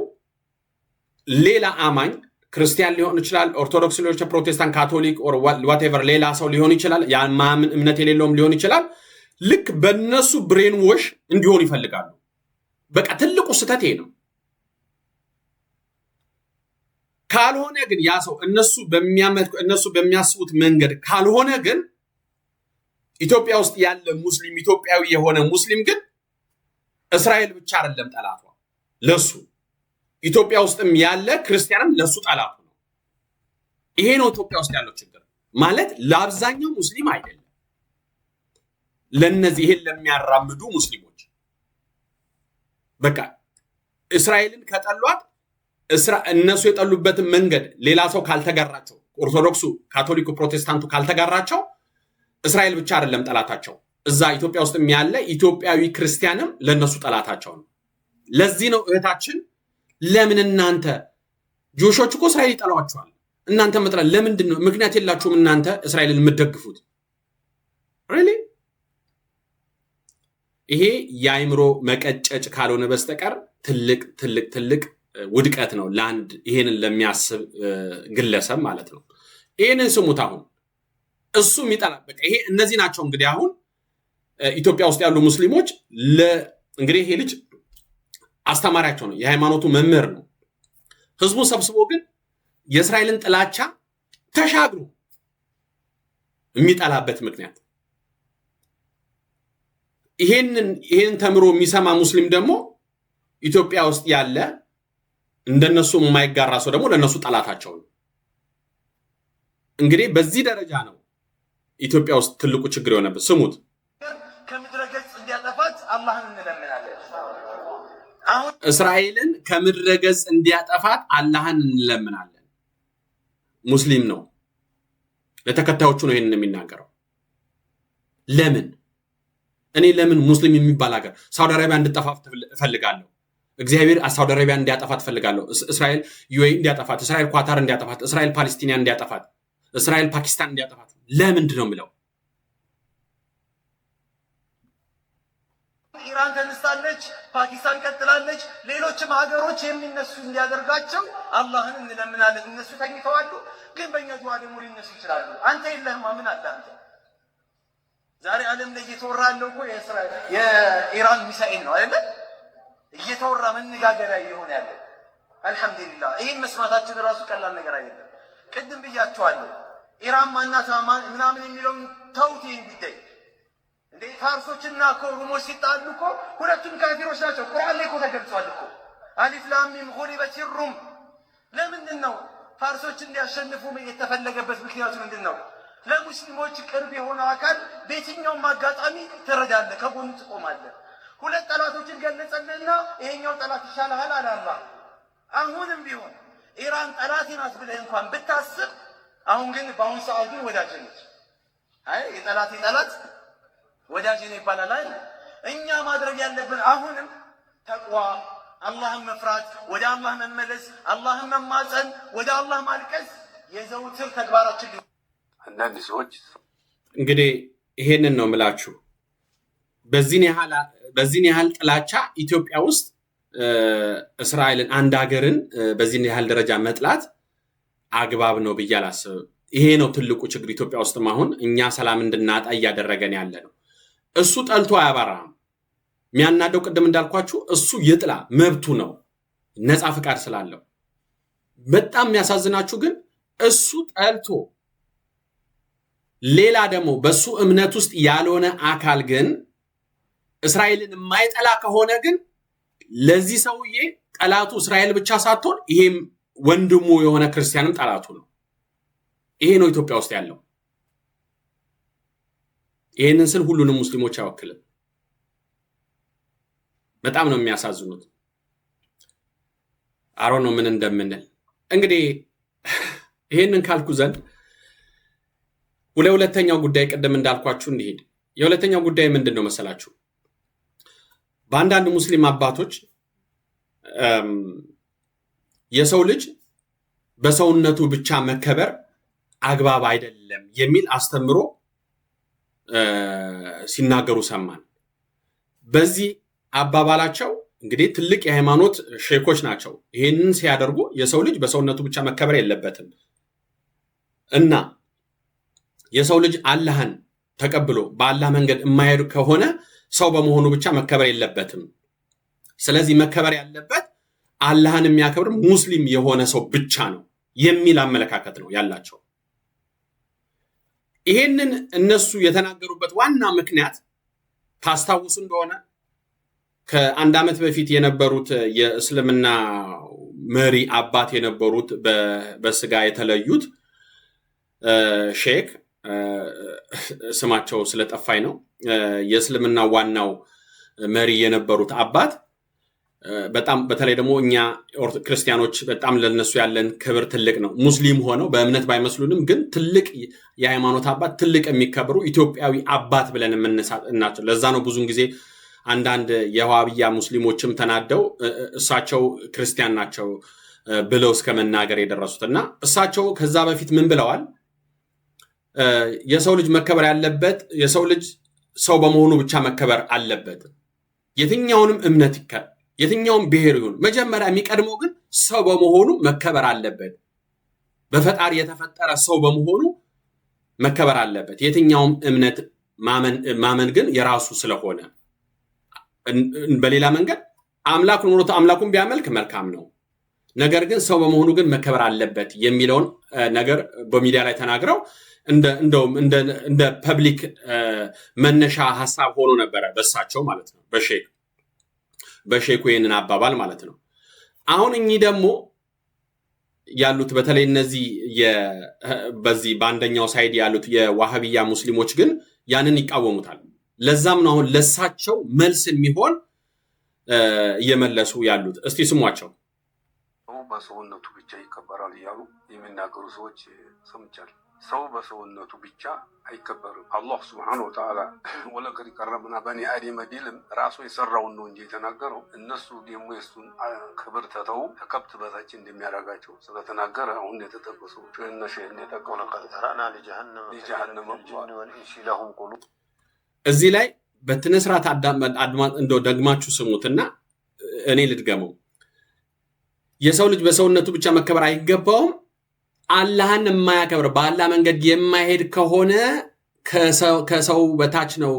ሌላ አማኝ ክርስቲያን ሊሆን ይችላል፣ ኦርቶዶክስ ሊሆን ይችላል፣ ፕሮቴስታንት፣ ካቶሊክ or whatever ሌላ ሰው ሊሆን ይችላል፣ የማያምን እምነት የሌለውም ሊሆን ይችላል። ልክ በእነሱ brainwash እንዲሆን ይፈልጋሉ። በቃ ትልቁ ስህተት ይሄ ነው። ካልሆነ ግን ያ ሰው እነሱ በሚያስቡት መንገድ ካልሆነ ግን ኢትዮጵያ ውስጥ ያለ ሙስሊም፣ ኢትዮጵያዊ የሆነ ሙስሊም ግን እስራኤል ብቻ አይደለም ጠላቷ ለሱ፣ ኢትዮጵያ ውስጥም ያለ ክርስቲያንም ለሱ ጠላቱ ነው። ይሄ ነው ኢትዮጵያ ውስጥ ያለው ችግር ማለት ለአብዛኛው ሙስሊም አይደለም፣ ለነዚህ ይሄን ለሚያራምዱ ሙስሊሞች በቃ እስራኤልን ከጠሏት እነሱ የጠሉበትን መንገድ ሌላ ሰው ካልተጋራቸው፣ ኦርቶዶክሱ፣ ካቶሊኩ፣ ፕሮቴስታንቱ ካልተጋራቸው እስራኤል ብቻ አይደለም ጠላታቸው፣ እዛ ኢትዮጵያ ውስጥም ያለ ኢትዮጵያዊ ክርስቲያንም ለነሱ ጠላታቸው ነው። ለዚህ ነው እህታችን ለምን እናንተ Jewish ኦች እኮ እስራኤል ይጠሏቸዋል፣ እናንተ መጥላት ለምንድን ነው? ምክንያት የላችሁም እናንተ እስራኤልን የምትደግፉት? Really ይሄ የአይምሮ መቀጨጭ ካልሆነ በስተቀር ትልቅ ትልቅ ትልቅ ውድቀት ነው ለአንድ ይሄንን ለሚያስብ ግለሰብ ማለት ነው። ይሄንን ስሙት። አሁን እሱ የሚጠላ በቃ ይሄ እነዚህ ናቸው እንግዲህ አሁን ኢትዮጵያ ውስጥ ያሉ ሙስሊሞች። እንግዲህ ይሄ ልጅ አስተማሪያቸው ነው፣ የሃይማኖቱ መምህር ነው። ህዝቡን ሰብስቦ ግን የእስራኤልን ጥላቻ ተሻግሮ የሚጠላበት ምክንያት ይሄንን ተምሮ የሚሰማ ሙስሊም ደግሞ ኢትዮጵያ ውስጥ ያለ እንደነሱ የማይጋራ ሰው ደግሞ ለነሱ ጠላታቸው ነው። እንግዲህ በዚህ ደረጃ ነው ኢትዮጵያ ውስጥ ትልቁ ችግር የሆነበት። ስሙት። ከምድረ ገጽ እንዲያጠፋት አላህን እንለምናለን። አሁን እስራኤልን ከምድረ ገጽ እንዲያጠፋት አላህን እንለምናለን። ሙስሊም ነው፣ ለተከታዮቹ ነው ይሄንን የሚናገረው። ለምን እኔ ለምን ሙስሊም የሚባል ሀገር ሳውዲ አረቢያ እንድጠፋ እፈልጋለሁ? እግዚአብሔር ሳውዲ አረቢያ እንዲያጠፋት እፈልጋለሁ። እስራኤል UAE እንዲያጠፋት፣ እስራኤል ኳታር እንዲያጠፋት፣ እስራኤል ፓለስቲኒያ እንዲያጠፋት፣ እስራኤል ፓኪስታን እንዲያጠፋት ለምንድን ነው የምለው? ኢራን ተነስታለች፣ ፓኪስታን ቀጥላለች፣ ሌሎችም ሀገሮች የሚነሱ እንዲያደርጋቸው አላህን እንለምናለን። እነሱ ተኝተዋሉ፣ ግን በእኛ ዱዓ ደግሞ ሊነሱ ይችላሉ። አንተ የለህማ፣ ምን አለ አንተ? ዛሬ ዓለም ላይ እየተወራ ያለው እኮ የኢራን ሚሳኤል ነው አይደለ? እየተወራ መነጋገሪያ እየሆነ ያለ። አልሐምዱሊላህ ይህን መስማታችን ራሱ ቀላል ነገር አይደለም። ቅድም ብያቸዋለሁ። ኢራን ማናት ምናምን የሚለውን ተውት። ይህን ጉዳይ እንዴ ፋርሶችና እኮ ሩሞች ሲጣሉ እኮ ሁለቱም ካፊሮች ናቸው። ቁርአን ላይ እኮ ተገልጿል እኮ ألف لام ميم غلبت الروم። ለምንድን ነው ፋርሶች እንዲያሸንፉ የተፈለገበት ምክንያቱ ምንድን ነው? ለሙስሊሞች ቅርብ የሆነ አካል በየትኛውም አጋጣሚ ትረዳለህ፣ ከጎኑ ትቆማለህ። ሁለት ጠላቶችን ገለጸልህና ይሄኛው ጠላት ይሻልሃል አለ አላህ። አሁንም ቢሆን ኢራን ጠላቴ ናት ብለህ እንኳን ብታስብ፣ አሁን ግን በአሁን ሰዓት ግን ወዳጅ ነች። አይ የጠላቴ ጠላት ወዳጅ ነው ይባላል አይደል? እኛ ማድረግ ያለብን አሁንም ተቅዋ፣ አላህን መፍራት፣ ወደ አላህ መመለስ፣ አላህን መማፀን፣ ወደ አላህ ማልቀስ የዘውትር ተግባራችን። አንዳንድ ሰዎች እንግዲህ ይሄንን ነው የምላችሁ። በዚህን ያህል ጥላቻ ኢትዮጵያ ውስጥ እስራኤልን አንድ ሀገርን በዚህን ያህል ደረጃ መጥላት አግባብ ነው ብዬ አላስብም። ይሄ ነው ትልቁ ችግር ኢትዮጵያ ውስጥም አሁን እኛ ሰላም እንድናጣ እያደረገን ያለ ነው። እሱ ጠልቶ አያባራም። የሚያናደው ቅድም እንዳልኳችሁ እሱ ይጥላ መብቱ ነው፣ ነፃ ፍቃድ ስላለው። በጣም የሚያሳዝናችሁ ግን እሱ ጠልቶ ሌላ ደግሞ በሱ እምነት ውስጥ ያልሆነ አካል ግን እስራኤልን የማይጠላ ከሆነ ግን ለዚህ ሰውዬ ጠላቱ እስራኤል ብቻ ሳትሆን ይሄም ወንድሙ የሆነ ክርስቲያንም ጠላቱ ነው። ይሄ ነው ኢትዮጵያ ውስጥ ያለው። ይሄንን ስል ሁሉንም ሙስሊሞች አይወክልም። በጣም ነው የሚያሳዝኑት። I don't know ምን እንደምንል። እንግዲህ ይሄንን ካልኩ ዘንድ ወደ ሁለተኛው ጉዳይ ቅድም እንዳልኳችሁ እንሂድ። የሁለተኛው ጉዳይ ምንድን ነው መሰላችሁ? በአንዳንድ ሙስሊም አባቶች የሰው ልጅ በሰውነቱ ብቻ መከበር አግባብ አይደለም የሚል አስተምሮ ሲናገሩ ሰማን። በዚህ አባባላቸው እንግዲህ ትልቅ የሃይማኖት ሼኮች ናቸው። ይህንን ሲያደርጉ የሰው ልጅ በሰውነቱ ብቻ መከበር የለበትም እና የሰው ልጅ አላህን ተቀብሎ በአላህ መንገድ የማይሄድ ከሆነ ሰው በመሆኑ ብቻ መከበር የለበትም። ስለዚህ መከበር ያለበት አላህን የሚያከብር ሙስሊም የሆነ ሰው ብቻ ነው የሚል አመለካከት ነው ያላቸው። ይሄንን እነሱ የተናገሩበት ዋና ምክንያት ታስታውሱ እንደሆነ ከአንድ ዓመት በፊት የነበሩት የእስልምና መሪ አባት የነበሩት፣ በስጋ የተለዩት ሼክ፣ ስማቸው ስለጠፋኝ ነው። የእስልምና ዋናው መሪ የነበሩት አባት በጣም በተለይ ደግሞ እኛ ክርስቲያኖች በጣም ለነሱ ያለን ክብር ትልቅ ነው። ሙስሊም ሆነው በእምነት ባይመስሉንም ግን ትልቅ የሃይማኖት አባት፣ ትልቅ የሚከብሩ ኢትዮጵያዊ አባት ብለን የምንናቸው። ለዛ ነው ብዙን ጊዜ አንዳንድ የዋሃብያ ሙስሊሞችም ተናደው እሳቸው ክርስቲያን ናቸው ብለው እስከ መናገር የደረሱት። እና እሳቸው ከዛ በፊት ምን ብለዋል? የሰው ልጅ መከበር ያለበት፣ የሰው ልጅ ሰው በመሆኑ ብቻ መከበር አለበት። የትኛውንም እምነት የትኛውም ብሔር ይሁን መጀመሪያ የሚቀድመው ግን ሰው በመሆኑ መከበር አለበት። በፈጣሪ የተፈጠረ ሰው በመሆኑ መከበር አለበት። የትኛውም እምነት ማመን ግን የራሱ ስለሆነ፣ በሌላ መንገድ አምላክ ኖሮት አምላኩን ቢያመልክ መልካም ነው። ነገር ግን ሰው በመሆኑ ግን መከበር አለበት የሚለውን ነገር በሚዲያ ላይ ተናግረው እንደውም እንደ public መነሻ ሀሳብ ሆኖ ነበረ በሳቸው ማለት ነው፣ በሼኩ ይህንን አባባል ማለት ነው። አሁን እኚህ ደግሞ ያሉት በተለይ እነዚህ በዚህ በአንደኛው side ያሉት የዋህብያ ሙስሊሞች ግን ያንን ይቃወሙታል። ለዛም ነው አሁን ለሳቸው መልስ የሚሆን እየመለሱ ያሉት። እስቲ ስሟቸው። በሰውነቱ ብቻ ይከበራል እያሉ የሚናገሩ ሰዎች ሰምቻለሁ። ሰው በሰውነቱ ብቻ አይከበርም። አላህ ስብሐነ ወተዓላ ወለቀድ ከረምና በኒ አደም ቢልም ራሱ የሰራውን ነው እንጂ የተናገረው፣ እነሱ ደግሞ የእሱን ክብር ተተው ከከብት በታች እንደሚያደርጋቸው ስለተናገረ አሁን የተጠቀሱ እነ ሼህ ሊጀሀነም እዚህ ላይ በስነ ስርዓት እንደው ደግማችሁ ስሙትና እኔ ልድገመው። የሰው ልጅ በሰውነቱ ብቻ መከበር አይገባውም። አላህን የማያከብር፣ በአላህ መንገድ የማይሄድ ከሆነ ከሰው በታች ነው፣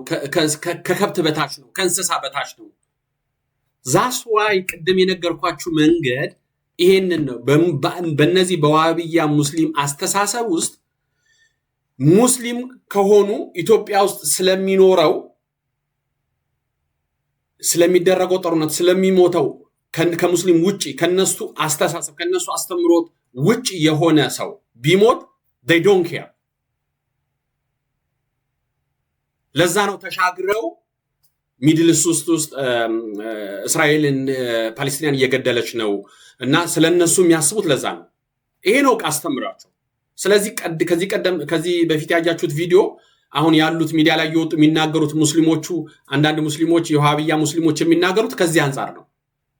ከከብት በታች ነው፣ ከእንስሳ በታች ነው። That's why ቅድም የነገርኳችሁ መንገድ ይሄንን ነው። በእነዚህ በዋሃብያ ሙስሊም አስተሳሰብ ውስጥ ሙስሊም ከሆኑ ኢትዮጵያ ውስጥ ስለሚኖረው፣ ስለሚደረገው ጦርነት፣ ስለሚሞተው ከሙስሊም ውጭ፣ ከነሱ አስተሳሰብ ከነሱ አስተምሮት ውጭ የሆነ ሰው ቢሞት they don't care። ለዛ ነው ተሻግረው Middle East ውስጥ እስራኤልን ፓሌስቲናን እየገደለች ነው እና ስለ እነሱ የሚያስቡት ለዛ ነው። ይሄ ነው አስተምሯቸው። ስለዚህ ከዚህ ቀደም ከዚህ በፊት ያያችሁት ቪዲዮ አሁን ያሉት ሚዲያ ላይ እየወጡ የሚናገሩት ሙስሊሞቹ፣ አንዳንድ ሙስሊሞች፣ የውሃብያ ሙስሊሞች የሚናገሩት ከዚህ አንጻር ነው።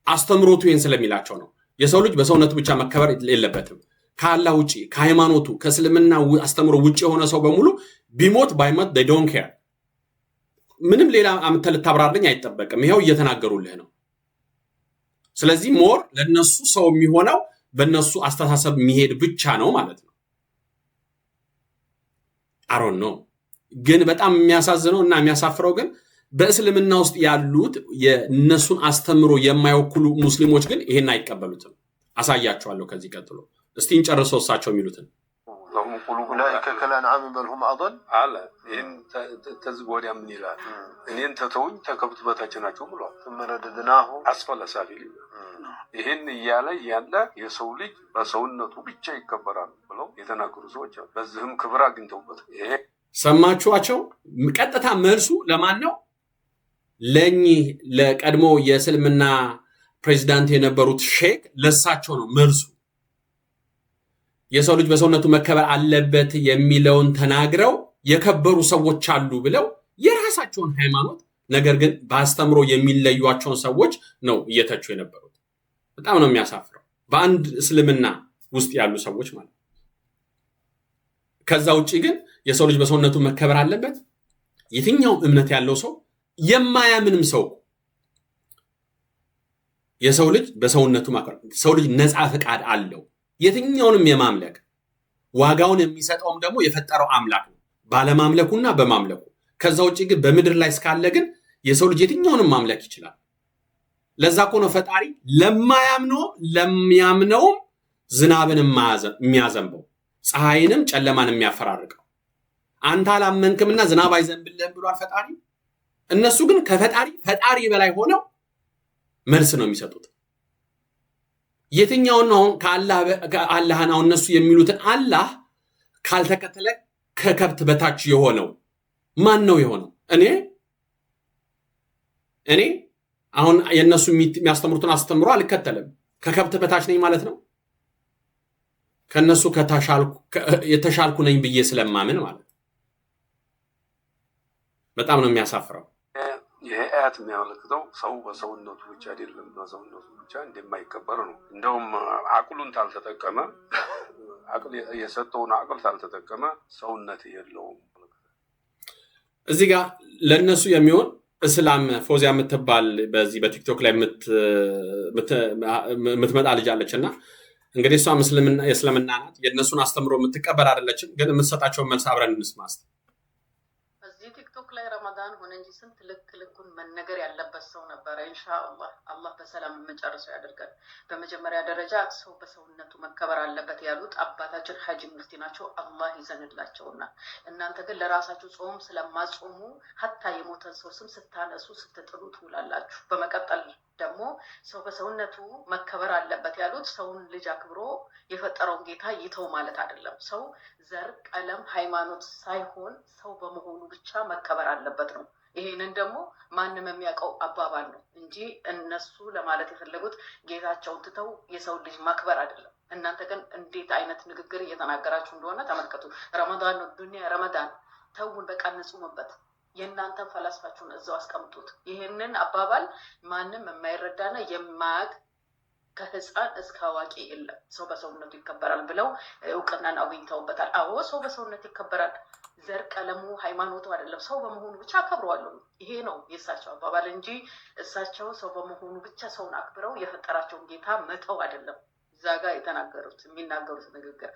አስተምሮቱ ይህን ስለሚላቸው ነው። የሰው ልጅ በሰውነቱ ብቻ መከበር የለበትም። ከአላህ ውጭ፣ ከሃይማኖቱ፣ ከእስልምና አስተምሮ ውጭ የሆነ ሰው በሙሉ ቢሞት ባይሞት they don't care። ምንም ሌላ አምጥተህ ልታብራርልኝ አይጠበቅም። ይኸው እየተናገሩልህ ነው። ስለዚህ more ለነሱ ሰው የሚሆነው በእነሱ አስተሳሰብ የሚሄድ ብቻ ነው ማለት ነው። I don't know፣ ግን በጣም የሚያሳዝነው እና የሚያሳፍረው ግን በእስልምና ውስጥ ያሉት የእነሱን አስተምሮ የማይወክሉ ሙስሊሞች ግን ይሄን አይቀበሉትም። አሳያቸዋለሁ ከዚህ ቀጥሎ። እስቲ እንጨርሰው እሳቸው የሚሉትን። أولئك كالأنعام بل هم أضل አለ። ይህን ከዚህ ወዲያ ምን ይላል? እኔን ተተውኝ ከከብት በታች ናቸው ብሏል። ثم رددناه أسفل سافلين። ይህን እያለ እያለ የሰው ልጅ በሰውነቱ ብቻ ይከበራል ብለው የተናገሩ ሰዎች አሉ። በዚህም ክብር አግኝተውበት ይሄ ሰማችኋቸው? ቀጥታ መልሱ ለማን ነው? ለእኚህ ለቀድሞ የእስልምና ፕሬዚዳንት የነበሩት ሼክ ለሳቸው ነው መልሱ። የሰው ልጅ በሰውነቱ መከበር አለበት የሚለውን ተናግረው የከበሩ ሰዎች አሉ ብለው የራሳቸውን ሃይማኖት ነገር ግን በአስተምሮ የሚለዩቸውን ሰዎች ነው እየተቹ የነበሩት። በጣም ነው የሚያሳፍረው። በአንድ እስልምና ውስጥ ያሉ ሰዎች ማለት ነው። ከዛ ውጭ ግን የሰው ልጅ በሰውነቱ መከበር አለበት። የትኛውም እምነት ያለው ሰው፣ የማያምንም ሰው የሰው ልጅ በሰውነቱ ማክበር፣ ሰው ልጅ ነፃ ፈቃድ አለው የትኛውንም የማምለክ። ዋጋውን የሚሰጠውም ደግሞ የፈጠረው አምላክ ነው ባለማምለኩና በማምለኩ። ከዛ ውጭ ግን በምድር ላይ እስካለ ግን የሰው ልጅ የትኛውንም ማምለክ ይችላል። ለዛ እኮ ነው ፈጣሪ ለማያምነውም ለሚያምነውም ዝናብን የሚያዘንበው፣ ፀሐይንም ጨለማን የሚያፈራርቀው። አንተ አላመንክምና ዝናብ አይዘንብልህም ብሏል ፈጣሪ። እነሱ ግን ከፈጣሪ ፈጣሪ በላይ ሆነው መልስ ነው የሚሰጡት። የትኛውን ነው አሁን ከአላህን አሁን እነሱ የሚሉትን አላህ ካልተከተለ ከከብት በታች የሆነው ማን ነው የሆነው? እኔ አሁን የእነሱ የሚያስተምሩትን አስተምሮ አልከተልም። ከከብት በታች ነኝ ማለት ነው። ከነሱ የተሻልኩ ነኝ ብዬ ስለማምን ማለት ነው። በጣም ነው የሚያሳፍረው። ይሄ አያት የሚያመለክተው ሰው በሰውነቱ ብቻ አይደለም፣ በሰውነቱ ብቻ እንደማይከበር ነው። እንደውም አቅሉን ታልተጠቀመ፣ አቅል የሰጠውን አቅል ታልተጠቀመ ሰውነት የለውም። እዚህ ጋር ለእነሱ የሚሆን እስላም ፎዚያ የምትባል በዚህ በቲክቶክ ላይ የምትመጣ ልጅ አለች እና እንግዲህ እሷም የእስልምና ናት። የእነሱን አስተምሮ የምትቀበል አይደለችም። ግን የምትሰጣቸውን መልስ አብረን እንስማ እስቲ። በዚህ ቲክቶክ ላይ ረመዳን ሆነ እንጂ ስንት ልክ ልኩን መነገር ያለበት ሰው ነበረ። ኢንሻአላህ አላህ በሰላም የምንጨርሰው ያደርጋል። በመጀመሪያ ደረጃ ሰው በሰውነቱ መከበር አለበት ያሉት አባታችን ሐጂ ሙፍቲ ናቸው። አላህ ይዘንላቸውና እናንተ ግን ለራሳችሁ ጾም ስለማጾሙ ሀታ የሞተን ሰው ስም ስታነሱ ስትጥሉ ትውላላችሁ። በመቀጠል ደግሞ ሰው በሰውነቱ መከበር አለበት ያሉት ሰውን ልጅ አክብሮ የፈጠረውን ጌታ ይተው ማለት አይደለም። ሰው ዘር፣ ቀለም፣ ሃይማኖት ሳይሆን ሰው በመሆኑ ብቻ መከበር አለበት ነው። ይሄንን ደግሞ ማንም የሚያውቀው አባባል ነው እንጂ እነሱ ለማለት የፈለጉት ጌታቸውን ትተው የሰው ልጅ ማክበር አይደለም። እናንተ ግን እንዴት አይነት ንግግር እየተናገራችሁ እንደሆነ ተመልከቱ። ረመዳን ነው፣ ዱንያ ረመዳን፣ ተውን በቃ እንጹምበት። የእናንተን ፈላስፋችሁን እዛው አስቀምጡት። ይህንን አባባል ማንም የማይረዳና የማያውቅ ከህፃን እስከ አዋቂ የለም። ሰው በሰውነቱ ይከበራል ብለው እውቅናን አግኝተውበታል። አዎ ሰው በሰውነት ይከበራል። ዘር፣ ቀለሙ፣ ሃይማኖቱ አይደለም። ሰው በመሆኑ ብቻ አከብረዋለሁ። ይሄ ነው የእሳቸው አባባል እንጂ እሳቸው ሰው በመሆኑ ብቻ ሰውን አክብረው የፈጠራቸውን ጌታ መተው አይደለም እዛ ጋር የተናገሩት የሚናገሩት ንግግር።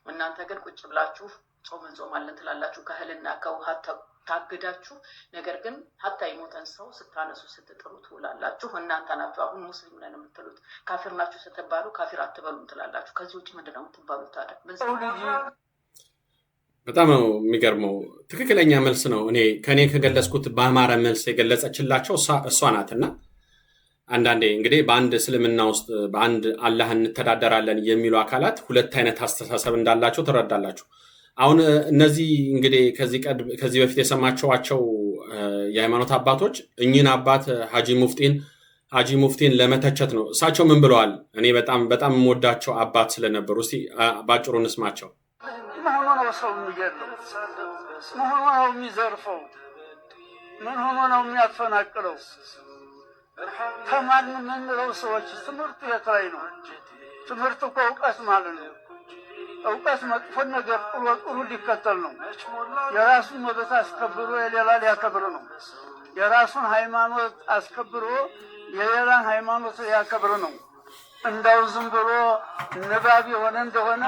እናንተ ግን ቁጭ ብላችሁ ጾም እንጾማለን ትላላችሁ ከእህልና ከውሃ ታግዳችሁ፣ ነገር ግን ሀታ የሞተን ሰው ስታነሱ ስትጥሉ ትውላላችሁ። እናንተ ናችሁ አሁን ሙስሊም ነን የምትሉት። ካፊር ናችሁ ስትባሉ ካፊር አትበሉም ትላላችሁ። ከዚህ ውጭ ምንድን ነው የምትባሉት ታዲያ? በጣም ነው የሚገርመው። ትክክለኛ መልስ ነው። እኔ ከእኔ ከገለጽኩት በአማረ መልስ የገለጸችላቸው እሷ ናትና አንዳንዴ እንግዲህ በአንድ እስልምና ውስጥ በአንድ አላህ እንተዳደራለን የሚሉ አካላት ሁለት አይነት አስተሳሰብ እንዳላቸው ትረዳላችሁ። አሁን እነዚህ እንግዲህ ከዚህ በፊት የሰማችኋቸው የሃይማኖት አባቶች እኚህን አባት ሀጂ ሙፍቲን ለመተቸት ነው። እሳቸው ምን ብለዋል? እኔ በጣም በጣም የምወዳቸው አባት ስለነበሩ እስቲ ባጭሩ እንስማቸው። ምን ሆኖ ነው ሰው የሚገድለው? ምን ሆኖ ነው የሚዘርፈው? ምን ሆኖ ነው የሚያፈናቅለው? ተማርን የምንለው ሰዎች ትምህርቱ የት ላይ ነው? ትምህርት እኮ እውቀት ማለት ነው። እውቀት መጥፎን ነገር ጥሎ ጥሩ ሊከተል ነው። የራሱን መብት አስከብሮ የሌላ ሊያከብር ነው። የራሱን ሃይማኖት አስከብሮ የሌላን ሃይማኖት ሊያከብር ነው። እንዳው ዝም ብሎ ንባብ የሆነ እንደሆነ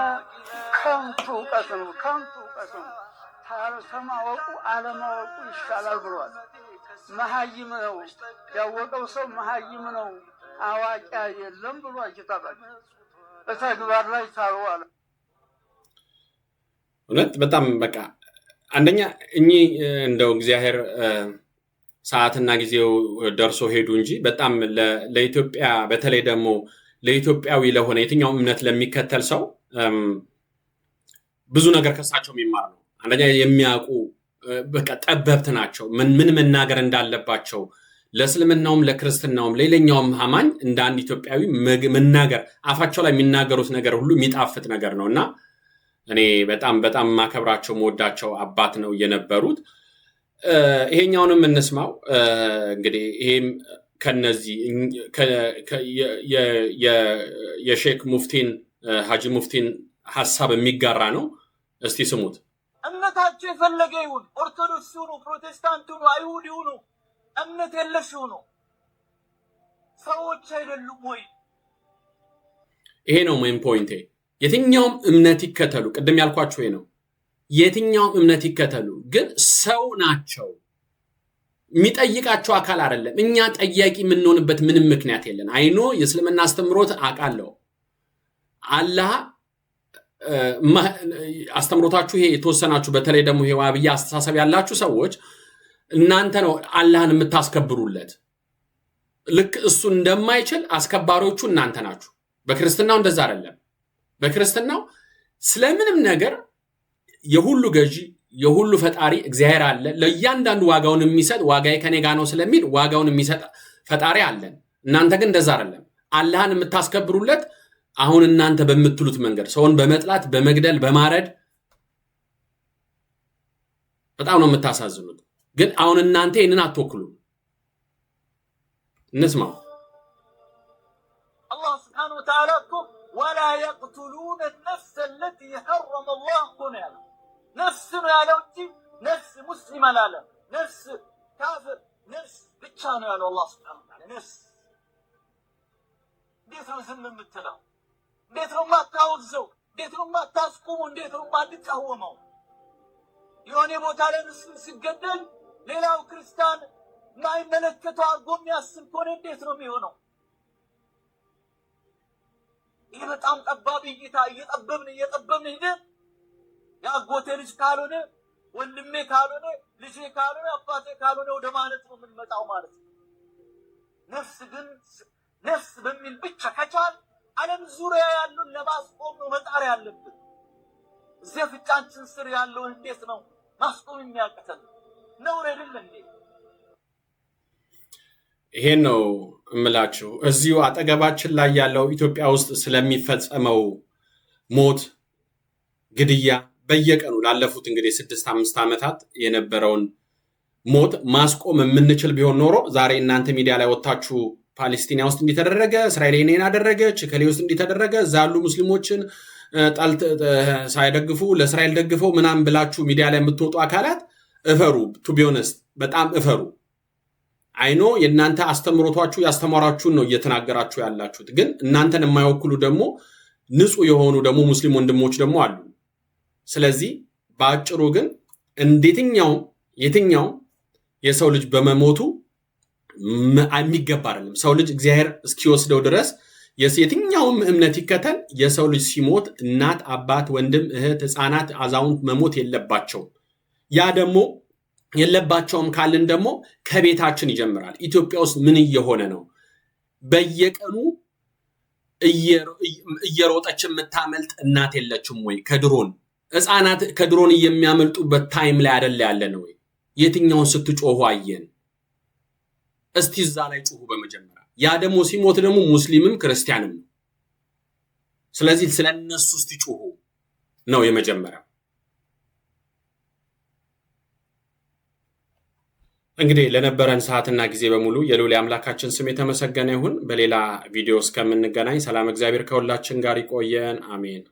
ከንቱ እውቀት ነው። ከንቱ እውቀት ነው። ከማወቁ አለማወቁ ይሻላል ብሏል። መሀይም ነው ያወቀው ሰው መሀይም ነው፣ አዋቂ አይደለም ብሏል ኪታባችን። በተግባር ላይ ታርዋል። እውነት በጣም በቃ አንደኛ እኚህ እንደው እግዚአብሔር ሰዓትና ጊዜው ደርሶ ሄዱ እንጂ በጣም ለኢትዮጵያ፣ በተለይ ደግሞ ለኢትዮጵያዊ ለሆነ የትኛውም እምነት ለሚከተል ሰው ብዙ ነገር ከሳቸው የሚማር ነው። አንደኛ የሚያውቁ በቃ ጠበብት ናቸው። ምን ምን መናገር እንዳለባቸው፣ ለእስልምናውም ለክርስትናውም ሌላኛውም አማኝ እንደ አንድ ኢትዮጵያዊ መናገር አፋቸው ላይ የሚናገሩት ነገር ሁሉ የሚጣፍጥ ነገር ነው እና እኔ በጣም በጣም የማከብራቸው የምወዳቸው አባት ነው የነበሩት። ይሄኛውንም እንስማው። እንግዲህ ይሄም ከነዚህ የሼክ ሙፍቲን ሀጂ ሙፍቲን ሀሳብ የሚጋራ ነው። እስቲ ስሙት። እምነታቸው የፈለገ ይሁን፣ ኦርቶዶክስ ይሁኑ፣ ፕሮቴስታንት ይሁኑ፣ አይሁድ ይሁኑ፣ እምነት የለሽ ይሁኑ፣ ሰዎች አይደሉም ወይ? ይሄ ነው main point ኤ። የትኛውም እምነት ይከተሉ፣ ቅድም ያልኳችሁ ይሄ ነው። የትኛውም እምነት ይከተሉ፣ ግን ሰው ናቸው። የሚጠይቃቸው አካል አይደለም። እኛ ጠያቂ የምንሆንበት ምንም ምክንያት የለን። I know የእስልምና አስተምሮት አውቃለሁ። አላህ አስተምሮታችሁ ይሄ የተወሰናችሁ በተለይ ደግሞ ይሄ ዋሃብያ አስተሳሰብ ያላችሁ ሰዎች እናንተ ነው አላህን የምታስከብሩለት። ልክ እሱ እንደማይችል አስከባሪዎቹ እናንተ ናችሁ። በክርስትናው እንደዛ አይደለም። በክርስትናው ስለምንም ነገር የሁሉ ገዢ የሁሉ ፈጣሪ እግዚአብሔር አለ። ለእያንዳንዱ ዋጋውን የሚሰጥ ዋጋዬ ከኔ ጋር ነው ስለሚል ዋጋውን የሚሰጥ ፈጣሪ አለን። እናንተ ግን እንደዛ አይደለም። አላህን የምታስከብሩለት አሁን እናንተ በምትሉት መንገድ ሰውን በመጥላት፣ በመግደል፣ በማረድ በጣም ነው የምታሳዝኑት። ግን አሁን እናንተ ይህንን አትወክሉም። እንስማው። አላህ سبحانه وتعالى እኮ ولا يقتلون النفس التي حرم الله እኮ ነው ያለው። ነፍስ ነው ያለው እንጂ ነፍስ ሙስሊም አላለም። ነፍስ ካፍር፣ ነፍስ ብቻ ነው ያለው አላህ سبحانه وتعالى። ነፍስ እንዴት ነው ዝም የምትለው? እንዴት ነው የማታወግዘው? እንዴት ነው የማታስቆመው? እንዴት ነው የማትቃወመው? የሆነ ቦታ ላይ ሙስሊም ሲገደል ሌላው ክርስቲያን የማይመለከተው አድርጎ የሚያስብ ከሆነ እንዴት ነው የሚሆነው? ይህ በጣም ጠባብ እይታ፣ እየጠበብን እየጠበብን ሂደን የአጎቴ ልጅ ካልሆነ፣ ወንድሜ ካልሆነ፣ ልጄ ካልሆነ፣ አባቴ ካልሆነ ወደ ማለት ነው የምንመጣው ማለት ነው። ነፍስ ግን ነፍስ በሚል ብቻ ከቻል ዓለም ዙሪያ ያሉን ለማስቆም ነው መጣር ያለብን። እዚያ ፍጫችን ስር ያለውን እንዴት ነው ማስቆም የሚያቅተን? ነውር አይደለ እንዴ? ይሄን ነው እምላችሁ። እዚሁ አጠገባችን ላይ ያለው ኢትዮጵያ ውስጥ ስለሚፈጸመው ሞት፣ ግድያ በየቀኑ ላለፉት እንግዲህ 6 5 ዓመታት የነበረውን ሞት ማስቆም የምንችል ቢሆን ኖሮ ዛሬ እናንተ ሚዲያ ላይ ወጥታችሁ ፓሌስቲና ውስጥ እንዲህ ተደረገ፣ እስራኤል ይሄን አደረገች፣ እከሌ ውስጥ እንዲህ ተደረገ፣ እዛ ያሉ ሙስሊሞችን ጠልት ሳይደግፉ ለእስራኤል ደግፈው ምናምን ብላችሁ ሚዲያ ላይ የምትወጡ አካላት እፈሩ። To be honest በጣም እፈሩ። I know የእናንተ አስተምሮቷችሁ ያስተማራችሁን ነው እየተናገራችሁ ያላችሁት። ግን እናንተን የማይወክሉ ደግሞ ንጹህ የሆኑ ደግሞ ሙስሊም ወንድሞች ደግሞ አሉ። ስለዚህ በአጭሩ ግን እንዴትኛውም የትኛውም የሰው ልጅ በመሞቱ የሚገባ አይደለም። ሰው ልጅ እግዚአብሔር እስኪወስደው ድረስ የትኛውም እምነት ይከተል፣ የሰው ልጅ ሲሞት እናት፣ አባት፣ ወንድም፣ እህት፣ ህፃናት፣ አዛውንት መሞት የለባቸውም። ያ ደግሞ የለባቸውም ካልን ደግሞ ከቤታችን ይጀምራል። ኢትዮጵያ ውስጥ ምን እየሆነ ነው? በየቀኑ እየሮጠች የምታመልጥ እናት የለችም ወይ? ከድሮን ህፃናት ከድሮን የሚያመልጡበት time ላይ አይደለ ያለ ነው ወይ? የትኛውን ስትጮሁ አየን? እስቲ እዛ ላይ ጩሁ በመጀመሪያ። ያ ደግሞ ሲሞት ደግሞ ሙስሊምም ክርስቲያንም ነው። ስለዚህ ስለነሱ እስቲ ጩሁ ነው የመጀመሪያው። እንግዲህ ለነበረን ሰዓትና ጊዜ በሙሉ የልዑል አምላካችን ስም የተመሰገነ ይሁን። በሌላ ቪዲዮ እስከምንገናኝ ሰላም እግዚአብሔር ከሁላችን ጋር ይቆየን። አሜን።